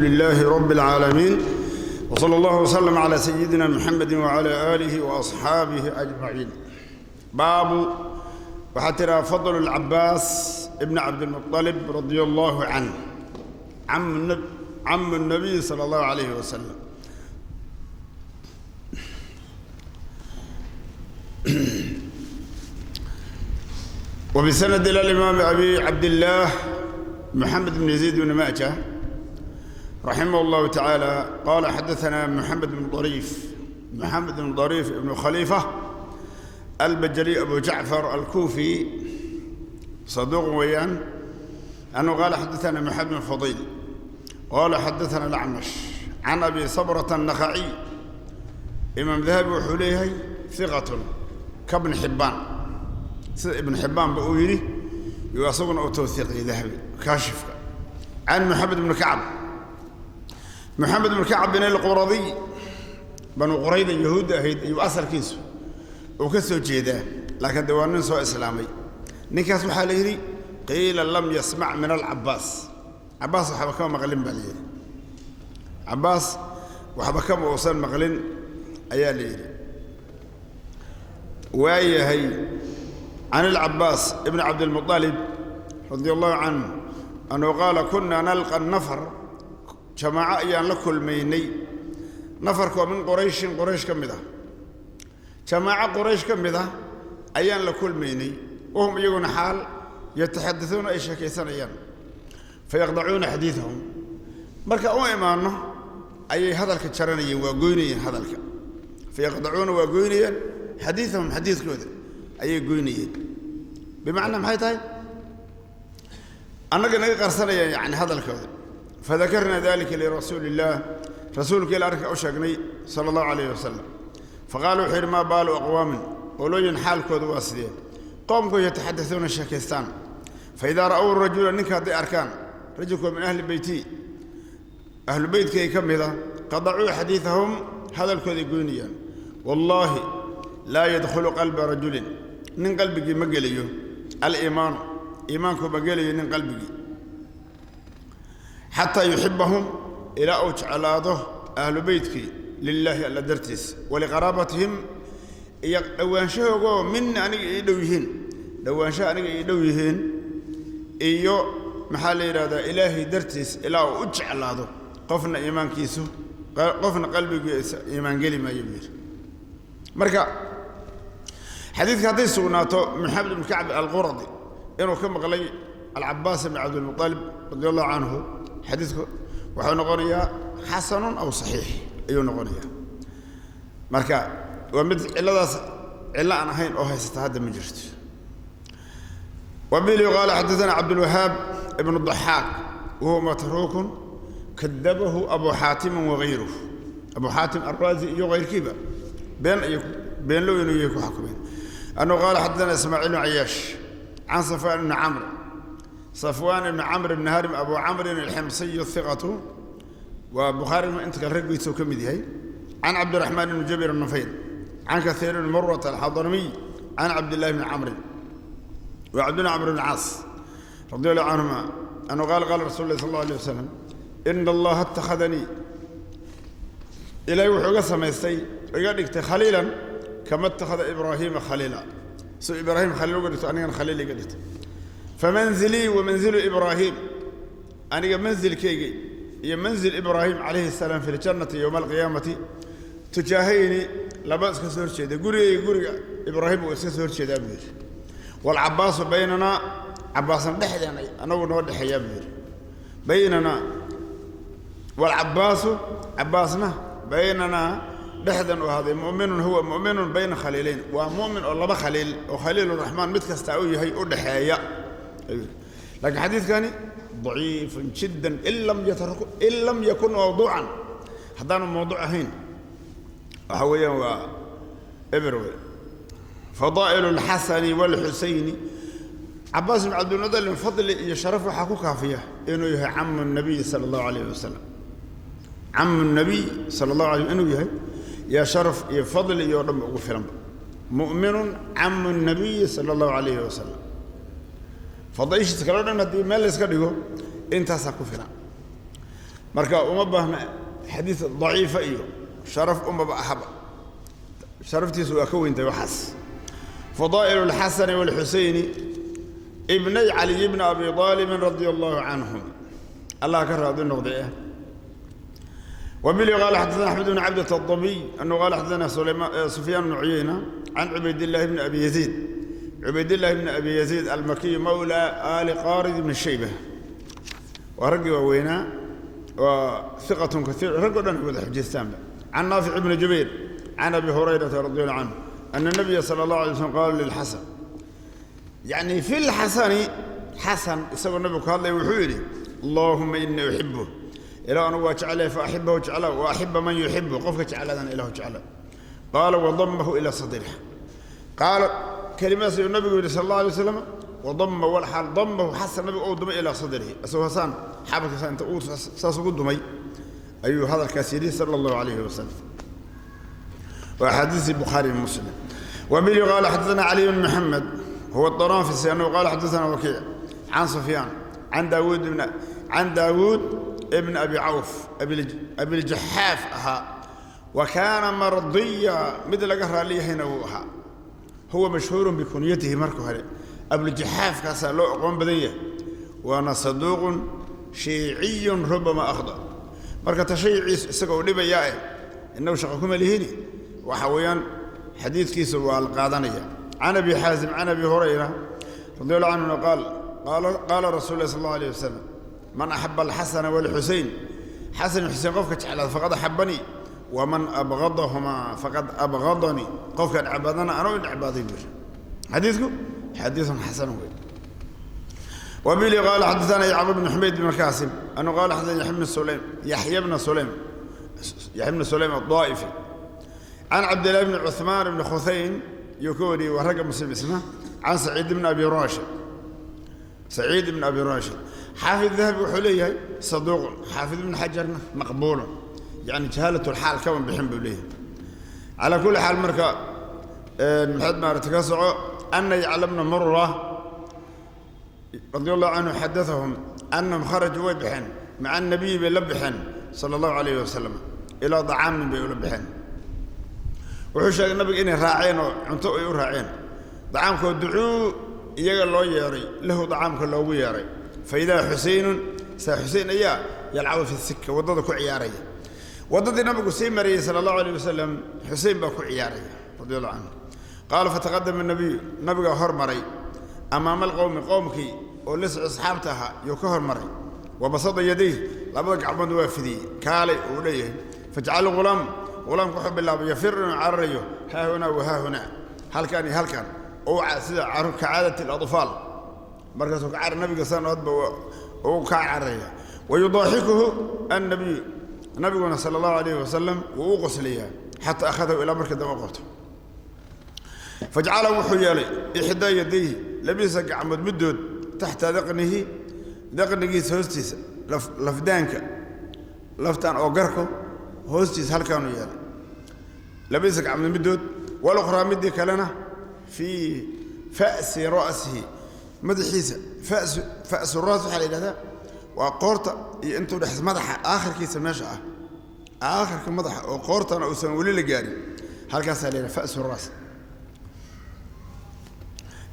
لله رب العالمين، وصلى الله وسلم على سيدنا محمد وعلى آله وأصحابه أجمعين. باب waxaa tiraa fadl الcabaas ibn cabdilmuطalib radia allahu canh, camu الnabiy sala allahu alayhi wasalam. وبسند إلى الإمام أبي عبد الله محمد بن يزيد بن ماجه رحمه الله تعالى قال حدثنا محمد بن ضريف، محمد بن ضريف بن خليفة البجلي أبو جعفر الكوفي، صدوق ويان، أنه قال حدثنا محمد بن فضيل قال حدثنا الأعمش عن أبي صبرة النخعي. إمام ذهبي وحليه ثقة كابن حبان، sida ibn xibbaan ba uu yidhi yuu asaguna u tawhiiqiyey Dahabi kaashifka. Can Moxamed ibni Kacab, Moxamed ibnu Kacab bin alquradiy, Banu Qurayda yahuudda ahayd ayuu asalkiisu uu ka soo jeedaa, laakiin de waa nin soo islaamay ninkaas. Waxaa la yidhi qiila lam yasmac min alcabaas, Cabbaas waxba kama maqlin baa la yidhi, Cabbaas waxba kama uusan maqlin ayaa la yidhi. Waayahay, can الcabaas ibn cabdilmuطalib radi allahu canh anuu qaala kuna nalqa nafar, jamaaco ayaan la kulmaynay, nafarkoo min Qurayshin, Quraysh ka mid ah, jamaaco Quraysh ka mid ah ayaan la kulmaynay, wahum iyaguna xaal yataxadauuna ay sheekaysanayaan, fayaqdacuuna xadiidahum, marka u imaanno ayay hadalka jaranayeen, waa goynayeen hadalka, fayaqdacuuna waa goynayeen, xadiidahum xadiidkooda ayay goynayeen. Bimacnaa maxay tahay? Annaga naga qarsanayaan yani hadalkooda. Fadakarna dalika lirasuuli illaah, rasuulka ila arrinka u sheegnay sala allahu alayh wasalam. Faqaala wuxuu yidhi maa baalu aqwaamin, qolooyin xaalkooda waa sidee, qoomku yataxadauuna sheekaystaan, faidaa ra'ow rajula, ninka hadday arkaan, rajulkoo min ahli beyti, ahlu beytkay ka mida, qadacuu xadiidahum, hadalkooday goynayaan. Wallaahi laa yadkhulu qalba rajulin, nin qalbigii ma gelayo, aliimaanu, iimaanku ma gelayo nin qalbigii, xataa yuxibahum, ilaa uu jeclaado ahlu beytkii, lilaahi alla dartiis, waliqaraabatihim, iyo dhowaanshahoogoo mina aniga ii dhow yihiin, dhowaanshaha aniga ii dhow yihiin, iyo maxaa la yidhahdaa, Ilaahay dartiis ilaa uu u jeclaado qofna iimaankiisu, qofna qalbigiisa iimaan geli maayo buu yidhi. Marka xadiidka hadday sugnaato Maxamed ibn Kacb alquradi inuu ka maqlay Alcabaas ibn Cabdilmuطalib radi allahu canhu, xadiidku wuxuu noqonayaa xasanun aw saxiix ayuu noqonayaa. Marka waa mid cilladaas cillo aan ahayn oo haysata hadda ma jirto. Wabili qaala xadaثana Cabdulwahaab ibn Daxaak, wahuwa matruukun kadabahu Abu Xaatimin wagayruh, Abu Xaatim alraazi iyo kayrkiiba been ay beenlow inuu yahay ku xukumeen. Annahu qaala xadaثana Ismaaciil bn Cayaash can Safwaan ibni Camr, Safwaan ibni Camr ibni Harim Abu Camrin alximsiy hiqatu, waa Bukhaari inta kale raggiisuu ka mid yahay, can Cabdiraxmaan ibni Jabir الnufayl can Kaiir bni Murata alxadramiy can Cabdillahi bni Camrin wa Cabdillah Camr bn Caas radi allahu canhuma annahu qaala qaala rasul lah sal اllah alيه wasalam ina allaha ittakhadanii, Ilaahay wuxuu iga samaystay, iga dhigtay khaliilan, kama ittakhada Ibraahiima khaliila, suu Ibraahim khaliil uga dhigto anigana khaliil iga dhigtay. Famanzilii wa manzilu Ibraahim, aniga manzilkayga iyo manzil Ibraahim calayhi asalaam fi ljannati yowma alqiyaamati tujaahayni, laba iska soo horjeeda, gurigayga guriga Ibraahim uu iska soo horjeedaa buu yidhi. Waalcabbaasu baynanaa, Cabbaasna dhexdeena anagu noo dhexeeyaa buu yidhi, baynanaa waalcabbaasu, Cabbaasna baynanaa dhexdan u ahaaday, mu'minun huwa mu'minun bayna khaliilayn, waa mu'min oo laba khaliil oo khaliiluraxmaan mid kastaa uu yahay u dhexeeya ayuu yidhi. Laakiin xadiidkani daciifun jiddan in lam yakun mawduucan, haddaanu mawduuc ahayn waxa weeyaan waa eber wey. Fadaa'il alxasani waalxusayni, Cabbaas ibn Cabdilmuطalib fadli iyo sharaf waxaa ku kaafiya inuu yahay camu nabiy sala allahu alayh wasalam, camu nabiy sala allahu alay inuu yahay yaa sharaf iyo fadli iyo o dhanba ugu filanba. Mu'minun camu nabiyi sala allahu alayhi wasalam, fadaa'ishiisa kaleo dhan haddii meel layska dhigo intaasaa ku filan. Marka uma baahna xadiis daciifa iyo sharaf umaba ahaba, sharaftiisu waa ka weyntahay waxaas. Fadaa'il alxasani waalxuseyni ibnay Caliy bni Abi Aalibin radia allahu canhum, Allah ka raadi noqday. وبه قال حدثنا أحمد بن عبدة الضبي أنه قال حدثنا سفيان بن عيينة عن عبيد الله بن أبي يزيد، عبيد الله بن أبي يزيد المكي مولى آل قارد بن الشيبة، ورقي ووينا وثقة كثير رقوا لنا حجستان. عن نافع بن جبير عن أبي هريرة رضي الله عنه أن النبي صلى الله عليه وسلم قال للحسن، يعني في الحسن حسن يسوى النبي قال له وحوري اللهم إني أحبه إلى أن وجعله فأحبه وجعله وأحب من يحبه قفك جعلنا إله جعله. قال وضمه إلى صدره. قال كلمة النبي صلى الله عليه وسلم وضم والحال ضمه حسن النبي أو ضم إلى صدره أسوه حسن حابك أنت ساسو ضمي أي هذا الكثير صلى الله عليه وسلم. وحديث البخاري ومسلم. وبه قال حدثنا علي بن محمد هو الطرافسي أنه قال حدثنا وكيع عن سفيان عن داود ابن أبي عوف أبي الجحاف أها، وكان مرضيا مثل قهر لي هنا وها، هو مشهور بكنيته مركه أبو الجحاف كاسا لو أقوم بديه، وأنا صدوق شيعي ربما أخطأ. مركه تشيعي سقوا لبيائه إنه شقكم لهني وحويان حديث كيس والقادنية. عن أبي حازم عن أبي هريرة رضي الله عنه قال قال رسول الله صلى الله عليه وسلم من أحب الحسن والحسين، حسن الحسين قفك على فقد أحبني، ومن أبغضهما فقد أبغضني، قفك عبادنا أنا وإن عبادي بر. حديثكم حديث حسن. وبه قال حدثنا يعقوب بن حميد بن الكاسم أنه قال حدثنا يحيى بن سليم الطائفي عن عبد الله بن عثمان بن خثين يكوري ورقم مسلم اسمه عن سعيد بن أبي راشد. سعيد بن أبي راشد حافظ الذهبي وحليه صدوق، حافظ بن حجر مقبول، يعني جهالة الحال كمان بحب ليه. على كل حال مركا محد ما ارتكسعه أن يعلمنا مرة رضي الله عنه حدثهم أنهم خرجوا ويبحن مع النبي بلبحن صلى الله عليه وسلم إلى طعام بيلبحن، وحشى النبي إني راعين وعنتو يراعين طعامك ودعوه iyaga loo yeeray lahu dacaamka loogu yeeray. Fa idaa Xuseynun saa Xuseyn ayaa yalcabu fi sikka waddada ku ciyaaraya, waddadii nabigu sii marayay sala allahu alayh wasalam Xuseyn baa ku ciyaaraya radi allahu canhu. Qaala fataqadama nabiyu, nabigaa hormaray amaama alqowmi qowmkii oo la socda asxaabta ahaa yuu ka hormaray. Wabasada yadayh, labada gacmood waa fidiyey kaalay uu leeyahay. Fajcala ghulaam, ghulaamku wuxuu bilaabay yafir inuu cararayo haahunaa wa haahunaa, halkan iyo halkan, oo sida kacaadati aladfaal, markaasuu ka carar nabiga sanadba uu ka cararaya. Wayudaaxikuhu annabiyu, nabiguna sala allahu alayhi wasalam wuu u qoslayaa xataa akhadahu ilaa marka dambe u qabto. Fajcala wuxuu yeelay ixdaa yadayhi labadiisa gacmood middood taxta daqnihi, daqnigiisa hoostiisa, lafdaanka laftaan oo garko hoostiisa halkaanuu yeelay labadiisa gacmood middood, walukhraa middii kalena fii fa'si ra'sihi, madaxiisa. Fa'su ra's waxaa la yidhahdaa waa qoorta iyo intuu dhex madaxa aakhirkiisa meesha ah, aakhirka madaxa oo qoortana uusan weli la gaarin, halkaasaa la yidhaha fa'su ra's.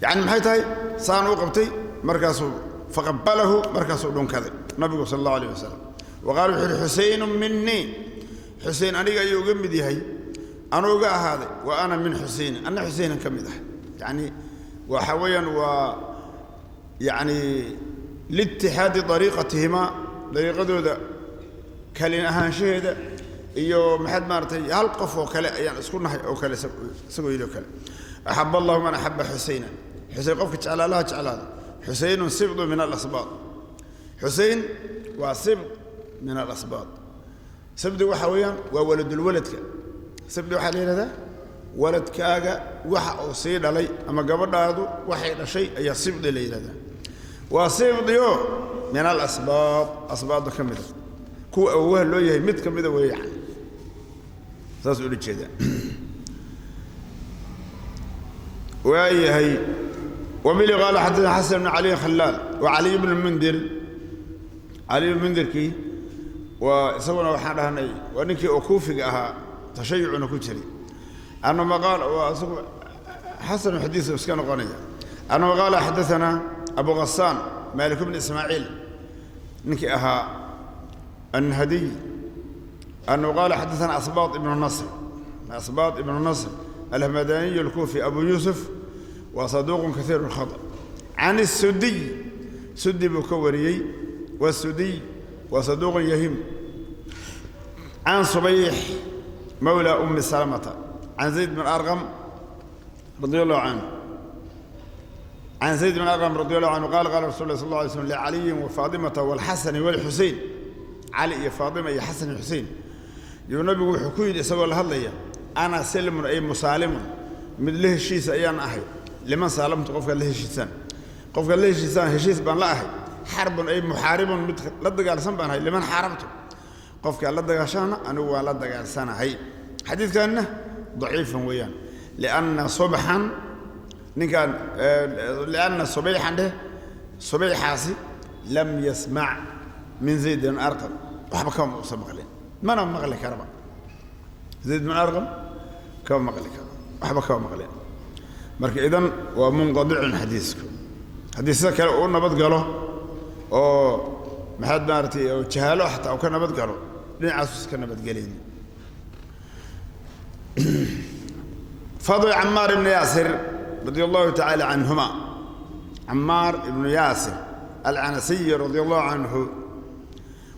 Yani maxay tahay saan u qabtay markaasuu faqabalahu, markaasuu dhunkaday nabigu sala allahu alayh wasalam. Wa qaala wuxuu yidhi Xuseynu minii, Xuseyn aniga ayuu uga mid yahay, anuu uga ahaaday, wa ana min Xuseynin, anna Xuseynan ka mid ah. Yani waxa weeyaan waa yani liitixaadi dariiqatihimaa, dariiqadooda kalin ahaanshaheeda iyo maxaad maaragtay hal qof oo kale ayaan isku nahay oo kale isagoo yidhi oo kale. Axab allahu man axaba Xuseyna, Xuseyn qofka jeclaa allaha jeclaada. Xuseynun sibdu min alasbaad, Xuseyn waa sibd min alasbaad. Sibdi waxa weeyaan waa waladulwaladka. Sibdi waxaa la yidhahdaa waladkaaga waxa uu sii dhalay ama gabadhaadu waxay dhashay ayaa sibdi la yidhahdaa. Waa sibdiyo min alasbaad, asbaadda ka mida kuwa awowaha loo yahay mid ka mida weeyaan, saas ula jeedaa. Waayahay. وبه قال حدثنا حسن بن علي خلال وعلي بن المنذر، علي بن المنذر كي Waa isaguna waxaan dhahnay waa ninkii oo kuufiga ahaa, tashayucuna ku jiray. Anuma qaal waa isagu xasanu xadiis iska noqonaya. Anuma qaala xaddaanaa Abu Ghasaan Maalik bn Ismaaciil, ninkii ahaa annahdiy, annahu qaala xaddaanaa Asbaad ibnu Nasr, Asbaad ibnu Nasr alhamadaniy alkuufi Abu Yuusuf, waa saduuqun kaiir اlkhaطأ. Can الsudiy, sudi buu ka wariyey, wasudiy waa saduuqun yahim. Can Subayx mawla Umi Salamata can Zayd bn Arqam radi allahu canhu, can Zayd bn Arqam radi allahu canhu qaala qaala rasul lah sal lla alay slm licaliyin wa Faatimata walxasani walxusein. Cali iyo Faatima iyo Xasan iyo Xusein yuu nabigu wuxuu ku yidhi isagoo la hadlaya: ana silmun ay musaalimun, mid la heshiisa ayaan ahay, liman saalamtu, qofkaad la heshiisaan, qofkaad la heshiisaan heshiis baan la ahay. Xarbun ay muxaaribun, mid la dagaalsan baan ahay, liman xaarabtu, qofkaad la dagaashaana anigu waan la dagaalsanahay. Xadiidkanna daciifan weeyaan, lianna subxan ninkaan, lianna subayxan dheh, subayxaasi lam yasmac min Zayd bin Arqam, waxba kama uusan maqlin, mana maqli karaba. Zayd bin Arqam kama maqli karo, waxba kama maqlin. Marka idan waa munqadicun xadiisku. Haddii sida kale uu nabad galo oo maxaad maaratay oo jahaalo xataa uu ka nabad galo, dhinacaasu iska nabadgelayn. Fadl Camaar ibnu Yaasir radi allahu tacaala canhuma, Camaar ibnu Yaasir alcanasiyi radi allahu canhu.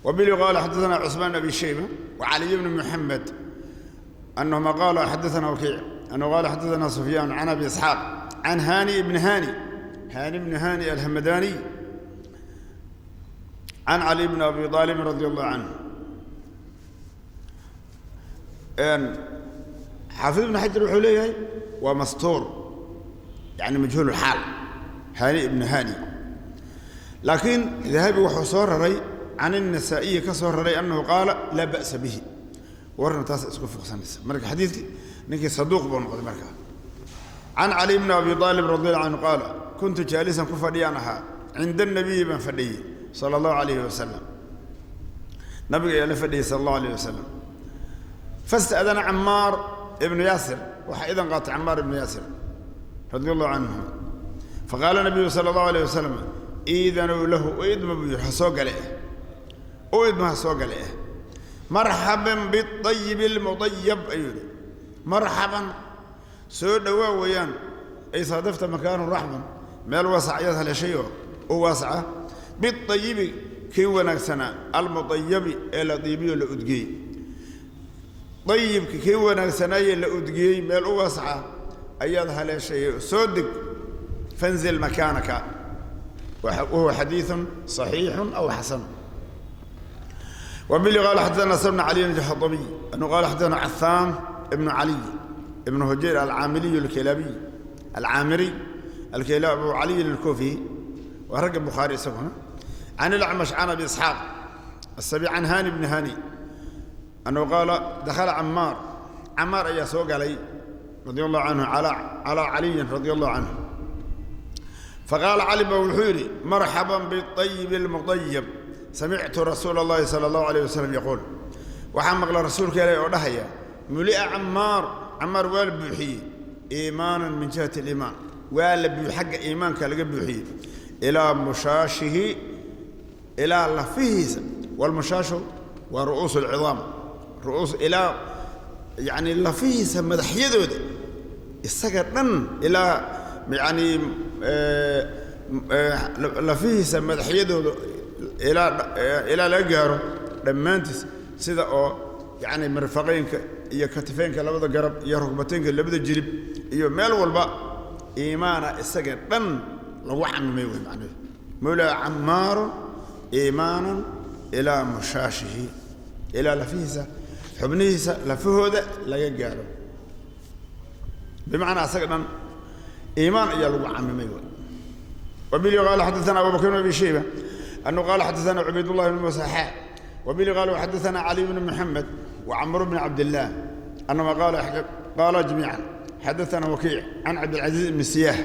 Wbili qaala xaddaana Cusmaan bn Abi Shayba wacaliy bni Muxamed anahuma qaala xaddaana Wakiic anhu qaala xaddaana Sufyaan can Abi Isxaaq can Hani ibni Hani, Hani bni Hani alhamadaniy, can Cali bni Abi Aalib radi allahu canhu. Xaafid ibn Xajar wuxuu leeyahay waa mastuur, yani majhuul xaal Hani ibni Hani, laakiin Dahabi wuxuu soo raray can النasaa'iyi ka soo raray annahu qaala laa ba'sa bihi, warna taas isku fuqsanaysa. Marka xadiidkii ninkii saduuq buu noqday. Markaa can Cali bni Abi Aalib radi allahu canhu qaala kuntu jaalisan, ku fadhiyaan ahaa, cinda الnabiyi baan fadhiyey sala allahu alayhi wasalam, nabiga ayaa la fadhiyey sala allahu alayh wasalam. Fasta'dana Camaar ibnu Yaasir, waxaa idan qaatay Camaar ibnu Yaasir radi allahu canhu. Faqaala nabiyu sala allahu alayh wasalam iidanuu lahu, u idma buu yidhi, ha soo gale eh, u idma ha soo gale eh. Marxaban biayibi almudayab ayuu yidhi, marxaban soo dhowaa weeyaan, ay saadafta makaanu raxban, meel waasac ayaad haleeshay oo u waasaca, biayibi kii wanaagsanaa, almudayabi ee la diibiyo la udgiyey, dayibka kii wanaagsanaayee la udgiyey, meel u waasaca ayaad haleeshay, soo deg, fanzil makaanaka. Wahuwa xadiiثu صaxiixu aw xasan. Wbili qaala xaddaana Sr bn Caliy الjaxadabiy anhu qaala xaddaana Cahaam ibnu Caliy ibnu Hujayr alcaamiliy alkelaabiy alcaamiriy alkelaabi Abu Caliyin alkuufi, waa ragga Bukhaari isaguna, can ilacmash can Abi Isxaaq asabi can Hani bni Hani annahu qaala dakhala Camaar, Camaar ayaa soo galay radi allahu canhu calaa Caliyin radi allahu canhu. Faqaala Cali ba wuxuu yidhi: marxaban biayibi almudayab, samictu rasuula allahi sala allahu alayh wasalam yaquul, waxaa maqla rasuulka ilahi oo dhahaya: muli'a Camaar, Camaar waa la buuxiyey, iimaanan min jihati aliimaan, waa la xagga iimaanka laga buuxiyey, ilaa mushaashihi, ilaa lafihiisa. Walmushaashu waa ru'uus alcidaam, ru'uus ilaa yacni lafihiisa madaxyadooda, isaga dhan ilaa yacni lafihiisa madaxyadooda ilaa laga gaaro dhammaantiis, sida oo yacni mirfaqeynka iyo katifeynka labada garab iyo rukbateynka labada jilib iyo meel walba iimaana isaga dhan lagu camimay wey macnuhu. Mawlaa Camaaru iimaanan ilaa mushaashihi, ilaa lafihiisa xubnihiisa lafahooda laga gaaro, bimacnaa isaga dhan iimaan ayaa lagu camimay wey. Wabili qaala xaddaana Abu Bakr bn Abi Shayba anhu qaala xaddaana Cubaydullahi bn Muusa xaa wabili qaala xaddaana Cali bn Muxamed wacamr bn Cabdillaah anahuma qaala jamiican xaddaana Wakiic can Cabdilcaziiz ibni Siyaah,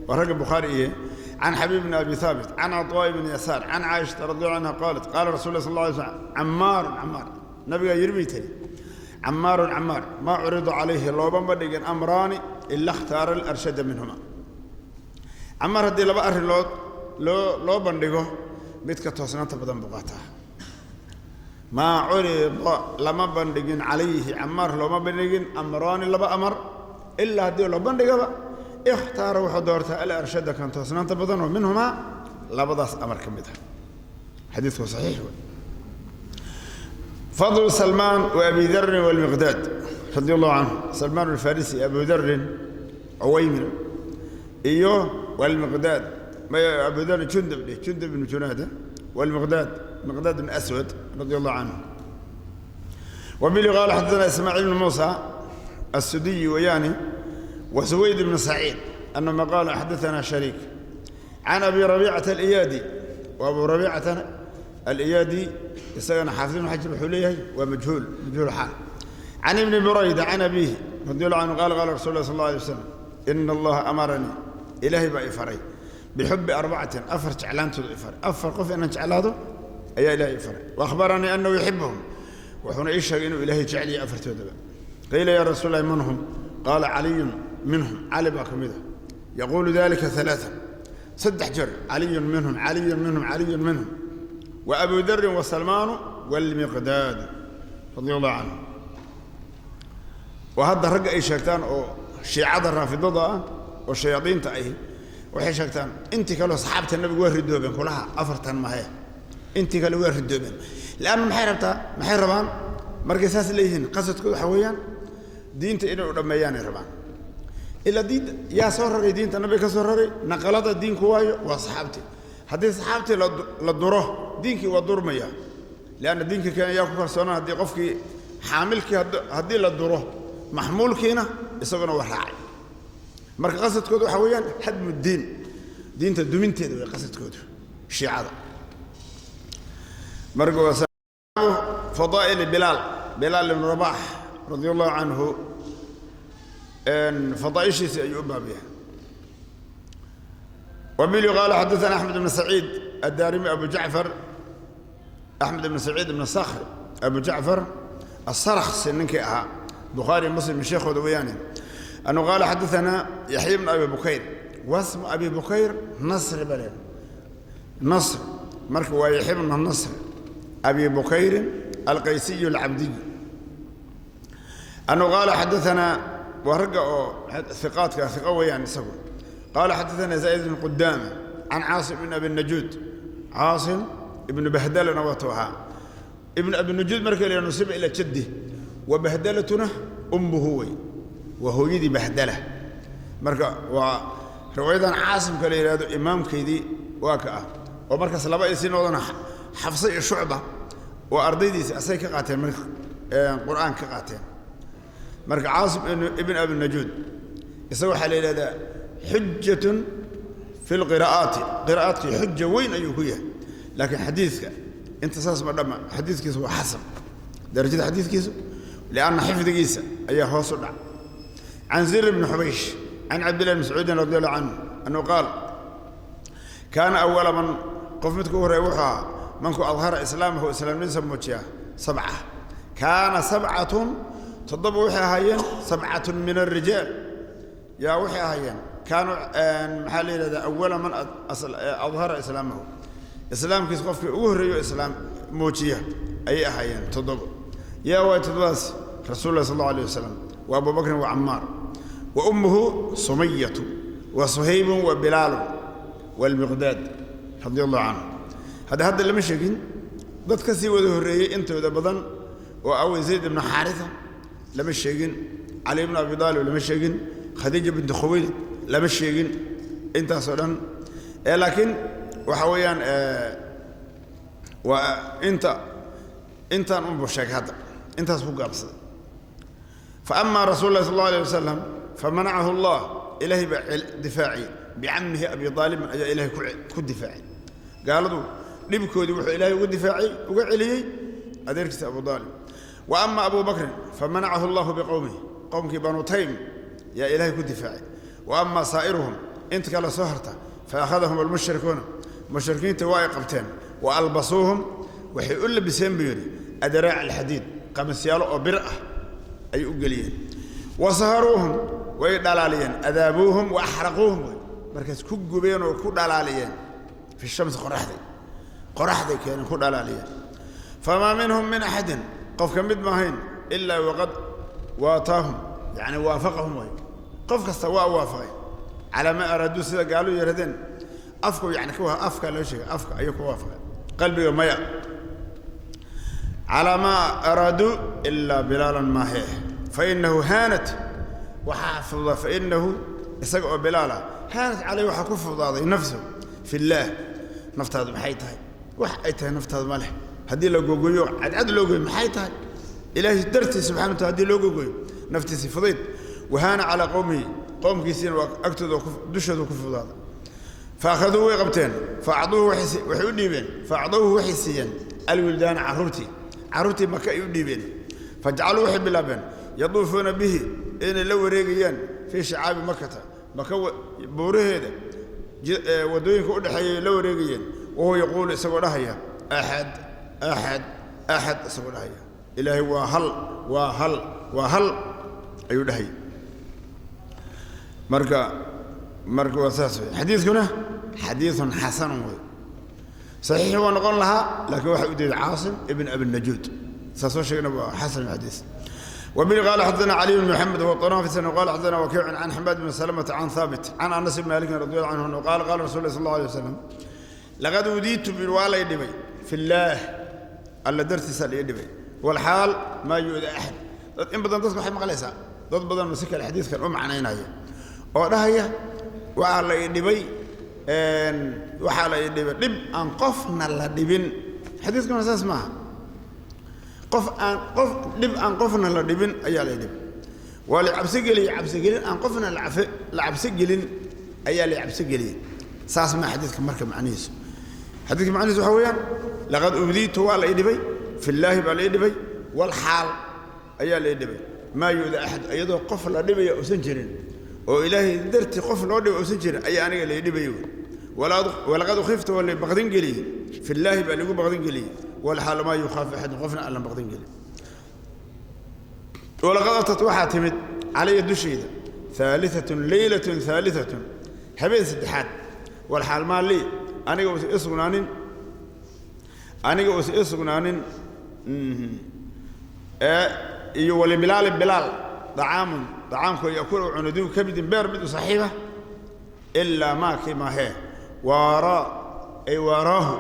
waa ragga Bukhaari iyo, عن حبيب بن أبي ثابت عن عطاء بن يسار عن عائشة رضي الله عنها قالت قال رسول الله صلى الله عليه وسلم عمار عمار نبي يربي تري عمار عمار ما عرض عليه لوبا بدغن أمران إلا اختار الأرشد منهما عمار هدي لبا أرين لو بندغو midka toosnaanta badan buu qaataa ما عرض لما بندقين عليه عمار لما بندقين أمران لبا أمر إلا هدي لو بندقوا اختار وحضورته الأرشد كان توسنانت بدن ومنهما لبداس أمر كمدها حديثه صحيح فضل سلمان وأبي ذر والمقداد رضي الله عنه سلمان الفارسي أبو ذر عويمر إيوه والمقداد ما أبو ذر جندب له جندب بن جنادة والمقداد مقداد بن أسود رضي الله عنه وبلغ قال حدثنا إسماعيل بن موسى السدي وياني وسويد بن سعيد أنما قال حدثنا شريك عن أبي ربيعة الإيادي وأبو ربيعة الإيادي يسألنا حافظ حجر الحليه ومجهول مجهول حال عن ابن بريدة عن أبيه رضي الله عنه قال قال رسول الله صلى الله عليه وسلم إن الله أمرني إلهي بإفري بحب أربعة أفر جعلانته إفري أفر قف أن جعلاته أي إلهي إفري وأخبرني أنه يحبهم وحنا إيش إنه إلهي جعلي أفرته دبا قيل يا رسول الله من هم قال علي منهم علي باكمده يقول ذلك ثلاثة صدح جر علي منهم علي منهم علي منهم وأبو ذر وسلمان والمقداد رضي الله عنه وهذا رجع أي شيطان أو شيعة الرافضة أو شياطين تأيه waxay sheegtaan intii kale saxaabta nabigu waa ridoobeen kulaha afartan ma hay intii kale waa ridoobeen laana maxay rabtaa maxay rabaan markay saas leeyihiin qasadkoodu waxa weeyaan diinta inay u dhameeyaan ay rabaan ila diin yaa soo raray diinta nabiga ka soo raray naqalada diinku waayo waa saxaabti haddii saxaabti la duro diinkii waa durmaya laana diinka keen yaa ku kalsoonaan haddii qofkii xaamilkii haddii la duro maxmuulkiina isaguna waa raacay marka qasadkoodu waxa weeyaan hadmu diin diinta duminteeda way qasadkoodu shiicada marka waa fadaa'il bilaal bilaal ibn rabaah radiyallahu anhu ان fadaa'ishiisa ayuu u baabiyaa وبلي قال حدثنا أحمد بن سعيد الدارمي أبو جعفر أحمد بن سعيد بن صخر أبو جعفر الصرخ سننكي أها بخاري مسلم الشيخ ودوياني أنه قال حدثنا يحيى بن أبي بكير واسم أبي بكير نصر بلين نصر مركب يحيى بن النصر أبي بكير القيسي العبدي أنه قال حدثنا ورجع ثقات ثقة يعني سبب قال حدثنا زايد بن قدامة عن عاصم بن أبي النجود عاصم ابن بهدلة نوتها ابن أبي النجود مركب ينسب إلى جده وبهدلتنا أمه هو وهو يدي بهدلة مركب ورواية عاصم كان يراد إمام كيدي واقع ومركز لبا يسين وضنا حفصي الشعبة وأرضيدي أسي كقاتين مركب قرآن كقاتين مركب عاصم ابن أبي النجود يسوي حليل هذا حجة في القراءات قراءات حجة وين أيوهية لكن حديثك انت ساس ما حديثك هو حسن درجة حديثك لأن حفظ قيسة أي هو صدع عن زر بن حبيش عن عبد الله بن مسعود رضي الله عنه أنه قال كان أول من قفمتك وريوحها من أظهر إسلامه إسلام ليس موجيا سبعة كان سبعة تضب وحي هايين سبعة من الرجال يا وحي هايين كانوا محلي هذا أول من أظهر إسلامه إسلام كيس قف أوهريو إسلام موجيا أي هايين تضب يا ويتدواس رسول الله صلى الله عليه وسلم وأبو بكر وعمار وأمه سمية وصهيب وبلال والمقداد رضي الله عنه هذا اللي مش يقين ضد كسي وذهرية أنت وذا بدن وأو زيد بن حارثة لم يشيقين علي بن أبي طالب لم يشيقين خديجة بنت خويلد لم يشيقين أنت صدق لكن وحويا وأنت أنت أم بشك هذا أنت سبق أبصر فأما رسول الله صلى الله عليه وسلم فمنعه الله إلهي دفاعي بعمه أبي طالب إلهي كدفاعي قالوا لبكوا ذبحوا إلهي كدفاعي وقع أدركت أبو طالب وأما أبو بكر فمنعه الله بقومه قومك بنو تيم يا إلهي كدفاعي وأما سائرهم أنت كلا سهرته Fa akhadahum almushrikuuna, mushrikiinta waa ay qabteen, wa albasuuhum, waxay u labiseen buu yidhi adraac alxadiid, qamisyaalo oo bir ah ayay u geliyeen. Wa saharuuhum, way dhalaaliyeen, adaabuuhum wa axraquuhum, wey markaas ku gubeen oo ku dhalaaliyeen fi shamsi, qoraxday, qoraxday keeneen, ku dhalaaliyeen. Famaa minhum min axadin, qof ka mid maahayn, ilaa waqad waataahum, yacni waafaqahum, way qof kasta waa waafaqay calaa maa araaduu, sida gaalu yidhahdeen. Afku yani afka loo sheegay, afka ayuu ku waafaqay, qalbiga maya. Calaa maa araaduu ilaa bilaalan maahee, fainahu haanat, waxaa fududaa, fainahu isaga oo bilaal ah, haanat caleyh, waxaa ku fududaaday nafsu fi illaah. Naftaadu maxay tahay? Wax ay tahay naftaadu ma leh. Haddii la gogoyo, cadcad loo goyo, maxay tahay? Ilaahay dartiis subxana wa taala hadii loo gogoyo naftiisi fudayd. Wahaana calaa qowmihi, qowmkiisiina waa agtooda, dushooda ku fududaaday. Faakhaduu, way qabteen, faacduuhu, waxay u dhiibeen, faacdowhu, waxay siiyeen alwildaana, carruurtii, carruurtii Maka ay u dhiibeen. Fajacaluu, waxay bilaabeen yaduufuuna bihi, inay la wareegayaan fii shicaabi Makata, Maka buuraheeda waddooyinka u dhexeeyay la wareegayeen. Wahuwa yaquulu, isagoo dhahaya axad, axad, axad, isagoo dhahaya Ilaahay waa hal, waa hal, waa hal ayuu dhahaya. Marka waa saas wey. Xadiidkuna xadiidun xasanun wey, saxiix waa noqon lahaa, laakiin waxa u diiday Caasim ibn Abi Najuud. Saa soo sheegna waa xasan xadiis. وبه قال حدثنا علي بن محمد هو الطنافسي قال حدثنا وكيع عن حماد بن سلمة عن ثابت عن أنس بن مالك رضي الله عنه قال قال رسول الله صلى الله عليه وسلم: لقد أوذيت، waa lay dhibay في الله, alla dartiisa la dhibay, والحال ما يؤذى أحد. Dad in badan, dadka waxay maqlaysaa dad badan oo si kale xadiiskan u macnaynaya oo dhahaya waxaa la dhibay, waxaa la dhibay dhib aan qofna la dhibin. Xadiiskuna saas maaha. Qof aan qof dhib aan qofna la dhibin ayaa la dhibay. Waa la cabsi geliyey, cabsigelin aan qofna la cabsi gelin ayaa la cabsi geliyey. Saas maa xadiidka. Marka macnihiisu, xadiidka macnihiisu waxa weeyaan: لقد أوذيت, waa la ii dhibay, في الله baa la ii dhibay, والحال ayaa la ii dhibay ما يؤذى أحد, iyadoo qof la dhibaya uusan jirin oo Ilaahay dartii qof loo dhibay uusan jirin ayaa aniga la ii dhibay. ولقد أخفت, waa la baqdin geliyey, في الله baa lagu baqdin geliyey, والحال ما يخاف أحد, qofna aan la baqdin gelin. ولقد أتت, waxaa timid علي, dushayda, ثالثة, ليلة ثالثة, habeen saddexaad, والحال ما لي, aniga uusan ii sugnaanin, aniga uusan ii sugnaanin iyo ولبلال, Bilaal, طعام, dacaamku يأكل uu cuno, ذو كبد, beer mid u saaxiiba, ilaa maakii maahee waaraa ay waaraahu,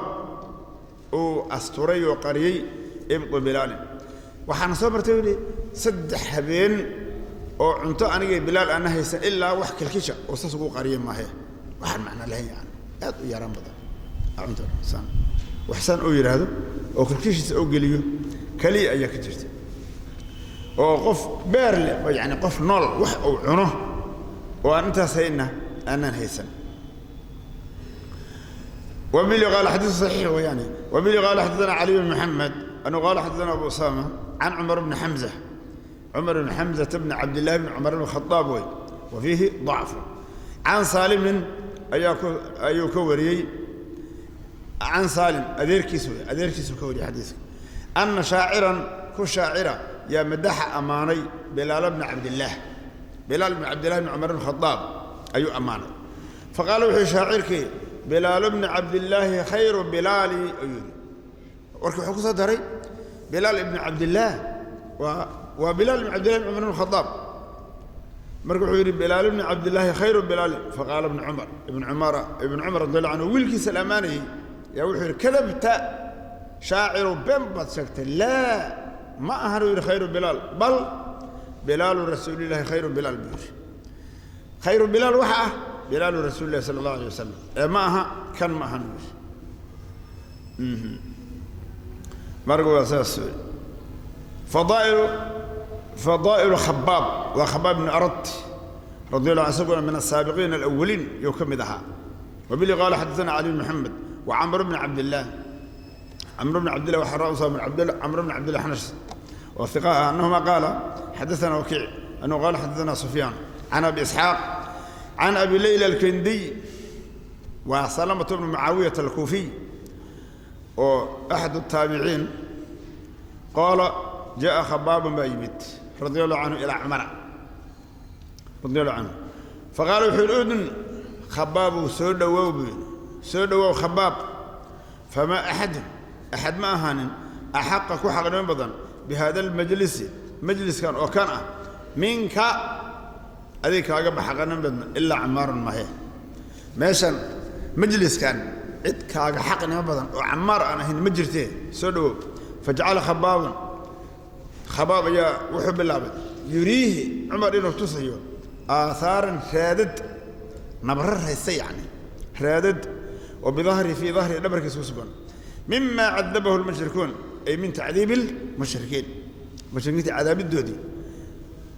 uu asturay oo qariyey إبط بلال. Waxaana soo martay yidhi saddex habeen oo cunto anigay Bilaal aana haysan ilaa wax kilkisha oo saas ugu qariyay maahee, waxaan macno lahayn, yani aad u yaraan badan cunto saan wax saan uu yidhaahdo oo kilkishiisa oo geliyo keliya ayaa ka jirta, oo qof beer leh oo yani qof nool wax uu cuno oo aan intaas hayna aanaan haysan. وبه قال حديث صحيح ويعني وبه قال حدثنا علي بن محمد أنه قال حدثنا أبو أسامة عن عمر بن حمزة، عمر بن حمزة بن عبد الله بن عمر بن الخطاب وي، وفيه ضعف. عن سالم ayuu ka wariyey, عن سالم, adeerkiis wey, adeerkiisuu ka wariyey xadiiska, أن شاعرا, ku shaacira yaa مدح, ammaanay بلال بن عبد الله, Bilaal bn Cabdillahi bn Cumar bn Khadaab ayuu ammaanay. فقال, wuxuu shaacirkii: بلال بن عبد الله خير بلال, ayuu yidhi. Warkii wuxuu ku soo daray Bilaal ibni Cabdillaah waa Bilaal ibn Cabdillahi bn Cumar bn Khadaab. Marka wuxuu yidhi: بلال بن عبد الله خير بلال. فقال ابن عمر, ibn Cumar, ibn Cumar radi allahu canhu, wiilkiisa la ammaanayey yaa wuxuu yidhi: كذبت شاعر, been baad sheegtay. Laa, ma ahan, uu yidhi, خير بلال, بل بلال رسول الله خير بلال, buu yidhi. خير بلال waxa ah بلال رسول الله صلى الله عليه وسلم, ee ma aha kan, ma ahan, buu yidhi. Marka waa saas wey. Fadaa'ilu Khabaab, waa Khabaab ibn Arad رضي الله عنه, isaguna من السابقين الأولين yuu ka mid ahaa. وبه قال حدثنا علي بن محمد وعمر بن عبد الله, عمرو بن عبد الله وحراء بن عبد الله, عمرو بن عبد الله حنش وثقاء, أنهما قال حدثنا وكيع أنه قال حدثنا سفيان عن أبي إسحاق عن أبي ليلى الكندي. Waa Salamatu bnu Mucaawiyata Alkuufiy oo axad الtaabiciin. Qaala jaءa Khabaabun baa yimid radi allahu canhu ilaa Cumara radi allahu canhu, faqaala wuxuu yidhi: udun Khabaabuu, soo dhowow buu yidhi, soo dhowow Khabaab. Famaa axadun, axad ma ahaanin, axaqa ku xaqnimo badan bihada almajlisi, majliskan oo kan ah, minka adig kaaga baxaqnimo badna ilaa Camaarun mahe. Meeshan majliskan cid kaaga xaqnimo badan oo Camaar aan ahayn ma jirtee, soo dhowow. Fajacala Khabaabun, Khabaab ayaa wuxuu bilaabay yuriihi Cumar inuu tusayo aathaaran, raadad, nabro raysa, yacni raadad oo bidahri, fii dahri, dhabarkiisa ku sugan, mima cadabahu lmushrikuun, ay min tacdiibi lmushrikiin, mushrikiinta cadaabidoodii,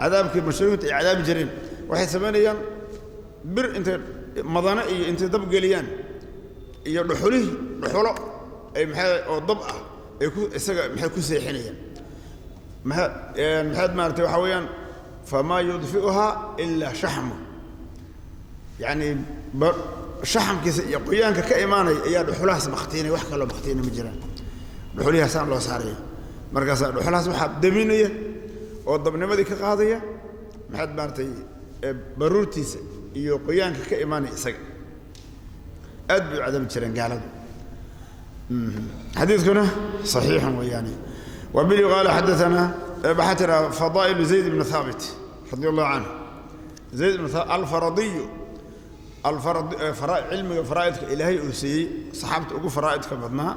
cadaabkii mushrikiinta ay cadaabi jireen. Waxay samaynayaan bir intay madano iyo intay dab geliyaan iyo dhuxulihii, dhuxulo ay maxay oo dab ah ay ku isaga maxay ku seexinayaan, maxaad maaragtay, waxaa weeyaan famaa yudfi'uhaa ilaa shaxmu, yacni shaxamkiisa iyo qoyaanka ka imaanaya ayaa dhuxulahaas baktiinaya. Wax kaloo baktiinaya ma jiraan. Dhuxulihaasaan loo saaraya, markaasaa dhuxulahaas waxaa daminaya oo dabnimadii ka qaadaya maxaad maaragtay baruurtiisa iyo qoyaanka ka imaanaya isaga. Aad bay u cadaabi jireen gaaladu. Xadiidkuna saxiixun weeyaane. Wabili qaala xadaanaa, waxaa tiraa fadaa'ilu Zayd ibn Thaabit radi allahu canhu. Zayd ibn Alfaradiyu, cilmiga faraa'idka Ilaahay uu siiyey, saxaabta ugu faraa'idka badnaa.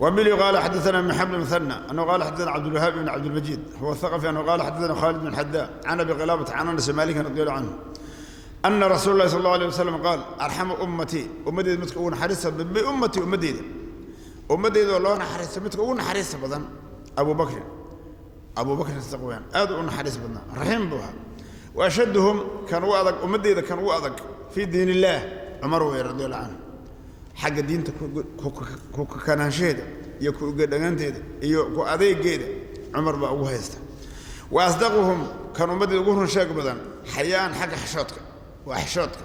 وبلي قال حدثنا محمد بن مثنى أنه قال حدثنا عبد الوهاب بن عبد المجيد هو الثقفي أنه قال حدثنا خالد بن حداء عن أبي قلابة عن أنس مالك رضي الله عنه أن رسول الله صلى الله عليه وسلم قال: أرحم أمتي، ummadeyda midka ugu naxariista, biummatii, ummadeyda, ummadeyda oo loo naxariisto midka ugu naxariista badan Abu Bakrin, Abu Bakrin Sidiq weyaan, aad u naxariis badnaa, raxiim buu ahaa. Wa ashadduhum, kan ugu adag ummadeyda, kan ugu adag fii diin illaah Cumar wey radi allahu canhu, xagga diinta ku kakanaanshaheeda iyo ku ugadhanaanteeda iyo ku adeegeeda Cumar baa ugu haysta. Wa asdaquhum, kan ummaddeeda ugu run sheeg badan, xayaan, xagga xishoodka, waa xishoodka,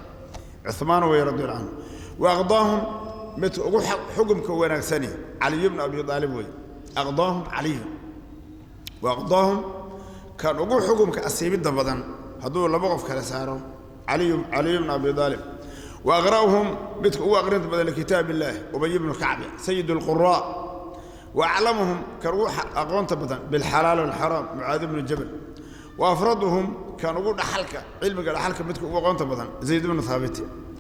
Cumaan wey radi allahu canhu. Wa aqdaahum, midka ugu xukumka wanaagsani Caliyu bnu Abi Aalib wey. Aqdaahum Caliyu wa aqdaahum, kan ugu xukumka asiibidda badan hadduu laba qof kala saaro Caliyu, Caliyu bnu Abi Aalib. Wa aqra'uhum, midka ugu aqrinta badan likitaab illaah Ubay bnu Kacbi, sayid alquraa. Wa aclamuhum, kan ugu aqoonta badan bilxalaal walxaraam Mucaadi bnu Jabal. Wa afraduhum, kan ugu dhaxalka, cilmiga dhaxalka midka ugu aqoonta badan Zayd bnu Haabit.